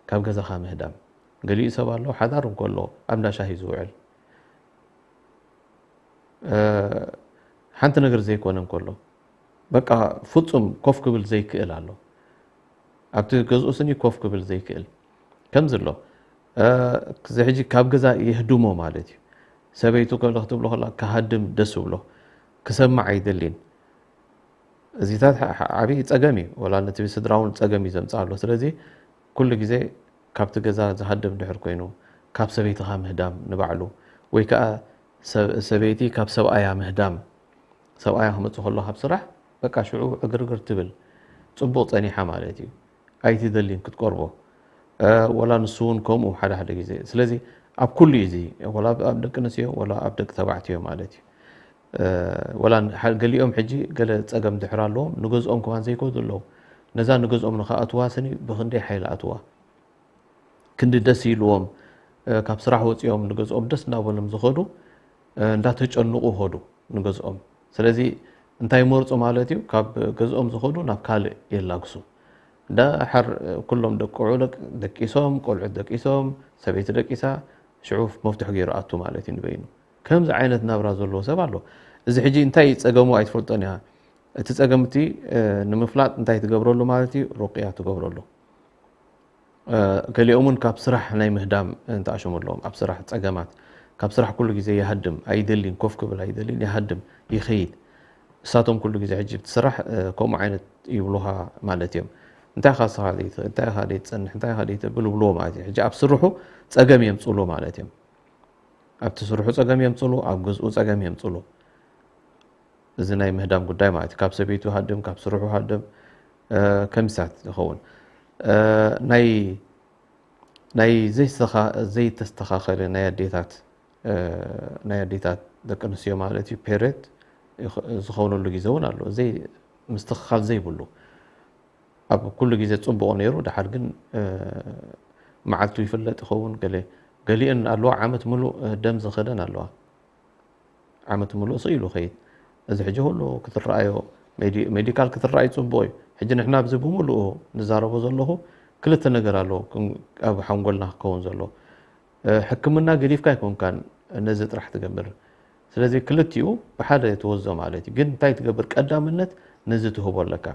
ካብ ገዛኻ ምህዳም። ገሊኡ ሰብ ኣሎ ሓዳር እንከሎ ኣብ እንዳ ሻሂ ዝውዕል፣ ሓንቲ ነገር ዘይኮነ እንከሎ በቃ ፍጹም ኮፍ ክብል ዘይክእል ኣሎ። ኣብቲ ገዝኡ ስኒ ኮፍ ክብል ዘይክእል ከምዚ ኣሎ። እዚ ሕጂ ካብ ገዛ የህድሞ ማለት እዩ። ሰበይቱ ከሎ ክትብሎ ከላ ክሃድም ደስ ብሎ፣ ክሰማዕ ኣይደልን። እዚታት ዓብዪ ጸገም እዩ። ወላ ነቲ ስድራ እውን ጸገም እዩ ዘምጽኣሉ። ስለዚ ኩሉ ግዜ ካብቲ ገዛ ዝሃድም ድሕር ኮይኑ ካብ ሰበይትኻ ምህዳም ንባዕሉ ወይ ከዓ ሰበይቲ ካብ ሰብኣያ ምህዳም፣ ሰብኣያ ክመፅእ ከሎ ካብ ስራሕ በቃ ሽዑ ዕግርግር ትብል፣ ፅቡቕ ፀኒሓ ማለት እዩ። ኣይትደልይን ክትቀርቦ። ወላ ንሱ እውን ከምኡ ሓደ ሓደ ግዜ። ስለዚ ኣብ ኩሉ እዩ እዚ፣ ወላ ኣብ ደቂ ኣንስትዮ ወላ ኣብ ደቂ ተባዕትዮ ማለት እዩ። ወላ ገሊኦም ሕጂ ገለ ፀገም ድሕር ኣለዎም፣ ንገዝኦም ከማን ዘይከዱ ኣለዉ። ነዛ ንገዝኦም ንኸኣትዋ ስኒ ብክንደይ ሓይሊ ኣትዋ። ክንዲ ደስ ኢልዎም ካብ ስራሕ ወፂኦም ንገዝኦም ደስ እናበሎም ዝኸዱ እንዳተጨንቑ ኸዱ ንገዝኦም። ስለዚ እንታይ ይመርፁ ማለት እዩ? ካብ ገዝኦም ዝኸዱ ናብ ካልእ የላግሱ። ዳሓር ኩሎም ደቅዑ ደቂሶም፣ ቆልዑት ደቂሶም፣ ሰበይቲ ደቂሳ፣ ሽዑ መፍትሒ ገይሩ ኣቱ ማለት እዩ ንበይኑ። ከምዚ ዓይነት ናብራ ዘለዎ ሰብ ኣሎ። እዚ ሕጂ እንታይ ጸገሙ ኣይትፈልጦን ኢኻ። እቲ ጸገም እቲ ንምፍላጥ እንታይ ትገብረሉ ማለት እዩ? ሩቅያ ትገብረሉ። ገሊኦም እውን ካብ ስራሕ ናይ ምህዳም እንተኣሸሙ ኣለዎም። ኣብ ስራሕ ጸገማት፣ ካብ ስራሕ ኩሉ ግዜ ይሃድም፣ ኣይደልን፣ ኮፍ ክብል ኣይደልን፣ ይሃድም፣ ይኸይድ። እሳቶም ኩሉ ግዜ ሕጂ እቲ ስራሕ ከምኡ ዓይነት ይብሉኻ ማለት እዮም። እንታይ ኢኻ ንስኻ ዘይትኽእል፣ እንታይ ኢኻ ዘይትጸንሕ፣ እንታይ ኢኻ ዘይተብል ይብልዎ ማለት እዩ። ሕጂ ኣብ ስርሑ ጸገም የምጽሉ ማለት እዮም። ኣብቲ ስርሑ ጸገም የምጽሉ፣ ኣብ ገዝኡ ጸገም የምጽሉ። እዚ ናይ ምህዳም ጉዳይ ማለት እዩ። ካብ ሰበይቱ ሃድም፣ ካብ ስርሑ ሃድም፣ ከምሳት ይኸውን። ናይ ናይ ዘይተስተኻኸለ ናይ ኣዴታት ናይ ኣዴታት ደቂ ኣንስትዮ ማለት እዩ ፔሬት ዝኸውነሉ ግዜ እውን ኣሎ። ዘይ ምስትኽኻል ዘይብሉ ኣብ ኩሉ ግዜ ጽቡቕ ነይሩ፣ ድሓር ግን መዓልቱ ይፍለጥ ይኸውን። ገለ ገሊአን ኣለዋ ዓመት ምሉእ ደም ዝኸደን ኣለዋ። ዓመት ምሉእ ስቕ ኢሉ ኸይድ። እዚ ሕጂ ኩሉ ክትረኣዮ ሜዲካል ክትረኣዩ ጽቡቕ እዩ። ሕጂ ንሕና ኣብዚ ብምሉኡ ንዛረቦ ዘለኹ ክልተ ነገር ኣለዎ ኣብ ሓንጎልና ክኸውን ዘለዎ። ሕክምና ገዲፍካ ኣይኮንካን ነዚ ጥራሕ ትገብር። ስለዚ ክልቲኡ ብሓደ ትወዞ ማለት እዩ። ግን እንታይ ትገብር? ቀዳምነት ነዚ ትህቦ ኣለካ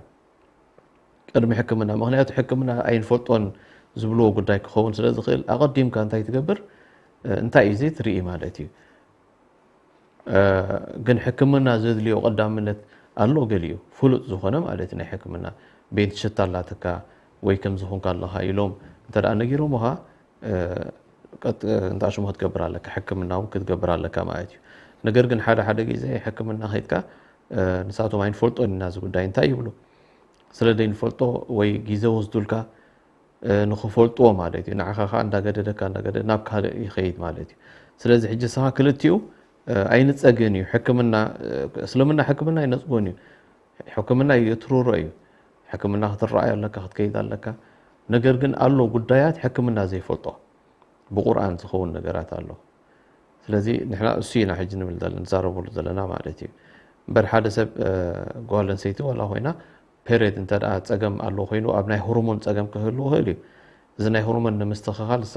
ቅድሚ ሕክምና። ምኽንያቱ ሕክምና ኣይንፈልጦን ዝብልዎ ጉዳይ ክኸውን ስለ ዝኽእል ኣቐዲምካ እንታይ ትገብር? እንታይ እዩ እዚ ትርኢ ማለት እዩ። ግን ሕክምና ዘድልዮ ቀዳምነት ኣሎ ገሊኡ ፍሉጥ ዝኾነ ማለት ናይ ሕክምና ቤት ሽታ ኣላትካ ወይ ከም ዝኾንካ ኣለኻ ኢሎም እንተ ደኣ ነጊሮምኻ ቀጥ እንዳ ሽሙ ክትገብር ኣለካ ሕክምና እውን ክትገብር ኣለካ ማለት እዩ። ነገር ግን ሓደ ሓደ ግዜ ሕክምና ከይድካ ንሳቶም ኣይንፈልጦን ኢና እዚ ጉዳይ እንታይ ይብሉ ስለ ዘይንፈልጦ ወይ ግዜ ወስዱልካ ንኽፈልጥዎ ማለት እዩ። ንዓኻ ከዓ እንዳገደደካ እንዳገደ ናብ ካልእ ይኸይድ ማለት እዩ። ስለዚ ሕጂ ንስኻ ክልቲኡ ኣይንጸግን እዩ። ሕክምና እስልምና ሕክምና ኣይነጽጎን እዩ። ሕክምና የትርሮ እዩ። ሕክምና ክትረኣይ ኣለካ፣ ክትከይድ ኣለካ። ነገር ግን ኣሎ ጉዳያት ሕክምና ዘይፈልጦ ብቁርኣን ዝኸውን ነገራት ኣሎ። ስለዚ ንሕና እሱ ኢና ሕጂ ንብል ዘለና ንዛረበሉ ዘለና ማለት እዩ። እምበር ሓደ ሰብ ጓል ኣንሰይቲ ዋላ ኮይና ፔሬድ እንተ ደኣ ጸገም ኣሎ ኮይኑ ኣብ ናይ ሆርሞን ጸገም ክህሉ ይኽእል እዩ። እዚ ናይ ሆርሞን ንምስትኽኻል እሳ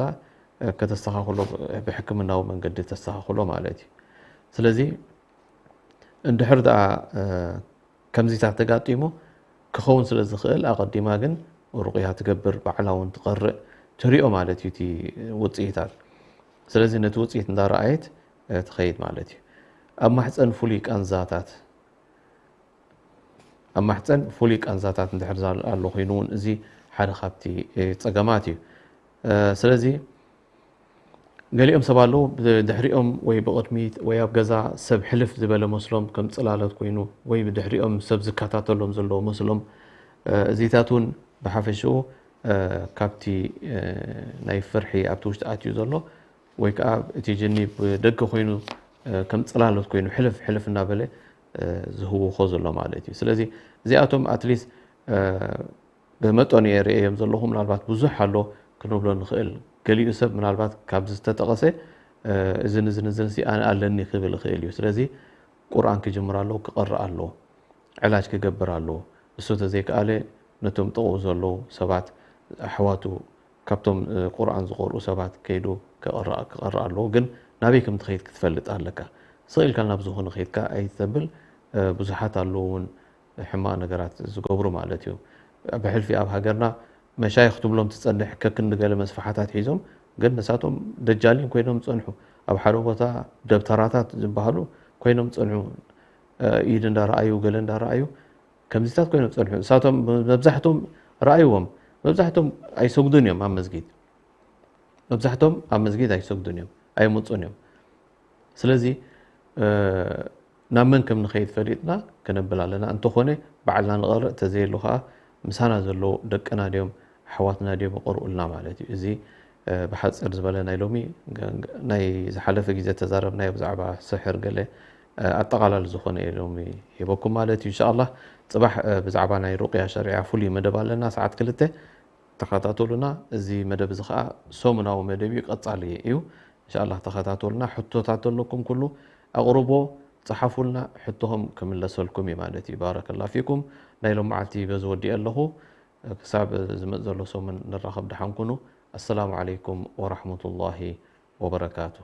ከተስተኻኽሎ ብሕክምናዊ መንገዲ ተስተኻኽሎ ማለት እዩ። ስለዚ እንድሕር ደኣ ከምዚታት ተጋጢሙ ክኸውን ስለ ዝኽእል ኣቐዲማ ግን ሩቕያ ትገብር፣ ባዕላ እውን ትቐርእ፣ ትሪኦ ማለት እዩ እቲ ውፅኢታት። ስለዚ ነቲ ውፅኢት እንዳረኣየት ትኸይድ ማለት እዩ። ኣብ ማሕፀን ፍሉይ ቃንዛታት ኣብ ማሕፀን ፍሉይ ቃንዛታት እንድሕር ኣሎ ኮይኑ እውን እዚ ሓደ ካብቲ ፀገማት እዩ። ስለዚ ገሊኦም ሰብ ኣለዉ ብድሕሪኦም ወይ ብቕድሚት ወይ ኣብ ገዛ ሰብ ሕልፍ ዝበለ መስሎም ከም ፅላሎት ኮይኑ ወይ ብድሕሪኦም ሰብ ዝከታተሎም ዘለዎ መስሎም። እዚታት እውን ብሓፈሽኡ ካብቲ ናይ ፍርሒ ኣብቲ ውሽጢ ኣትዩ ዘሎ ወይ ከዓ እቲ ጅኒ ብደገ ኮይኑ ከም ፅላሎት ኮይኑ ሕልፍ ሕልፍ እናበለ ዝህውኾ ዘሎ ማለት እዩ። ስለዚ እዚኣቶም ኣትሊስት ብመጠኑ እየ ርእየዮም ዘለኹ። ምናልባት ብዙሕ ኣሎ ክንብሎ ንኽእል። ገሊኡ ሰብ ምናልባት ካብዚ ዝተጠቐሰ እዝን እዝን እዝን ሲ ኣነ ኣለኒ ክብል ይኽእል እዩ። ስለዚ ቁርኣን ክጅምር ኣለዎ፣ ክቐርእ ኣለዎ፣ ዕላጅ ክገብር ኣለዎ። እሱ ተዘይከኣለ ነቶም ጥቕኡ ዘለዉ ሰባት ኣሕዋቱ ካብቶም ቁርኣን ዝቐርኡ ሰባት ከይዱ ክቐርእ ኣለዎ። ግን ናበይ ከም ትኸይድ ክትፈልጥ ኣለካ። ስቕ ኢልካ ናብ ዝኾነ ከይድካ ኣይተብል። ብዙሓት ኣለዉ እውን ሕማቕ ነገራት ዝገብሩ ማለት እዩ። ብሕልፊ ኣብ ሃገርና መሻይኽ ትብሎም ትጸንሕ ከክንዲ ገለ መስፈሓታት ሒዞም ግን ንሳቶም ደጃሊን ኮይኖም ጸንሑ። ኣብ ሓደ ቦታ ደብተራታት ዝበሃሉ ኮይኖም ጸንሑ። ኢድ እንዳረኣዩ ገለ እንዳረኣዩ ከምዚታት ኮይኖም ጸንሑ። ንሳቶም መብዛሕቶም ረኣይዎም መብዛሕቶም ኣይሰግዱን እዮም ኣብ መስጊድ። መብዛሕቶም ኣብ መስጊድ ኣይሰግዱን እዮም ኣይመጹን እዮም። ስለዚ ናብ መን ከም ንኸይድ ፈሊጥና ክነብል ኣለና። እንተኾነ ባዕልና ንቐርእ፣ ተዘየሎ ኸዓ ምሳና ዘለዉ ደቅና ድዮም ኣሕዋትና ድዮም ይቐርኡልና ማለት እዩ። እዚ ብሓፂር ዝበለ ናይ ሎሚ ናይ ዝሓለፈ ግዜ ተዛረብናዮ ብዛዕባ ስሕር ገለ ኣጠቓላሊ ዝኾነ እየ ሎሚ ሂበኩም ማለት እዩ። እንሻኣላህ ፅባሕ ብዛዕባ ናይ ሩቅያ ሸሪዓ ፍሉይ መደብ ኣለና ሰዓት ክልተ። ተኸታተሉና። እዚ መደብ እዚ ኸዓ ሰሙናዊ መደብ እዩ፣ ቀጻሊ እዩ። እንሻኣላህ ተኸታተሉና። ሕቶታት ዘለኩም ኩሉ ኣቕርቦ፣ ጸሓፉልና፣ ሕቶኹም ክምለሰልኩም እዩ ማለት እዩ። ባረከላ ፊኩም። ናይ ሎም መዓልቲ በዚ ወዲኤ ኣለኹ። ክሳብ ዝመጽእ ዘሎ ሰሙን ንራኸብ፣ ደሓን ኩኑ። ኣሰላሙ ዓለይኩም ወራሕመቱላሂ ወበረካቱ።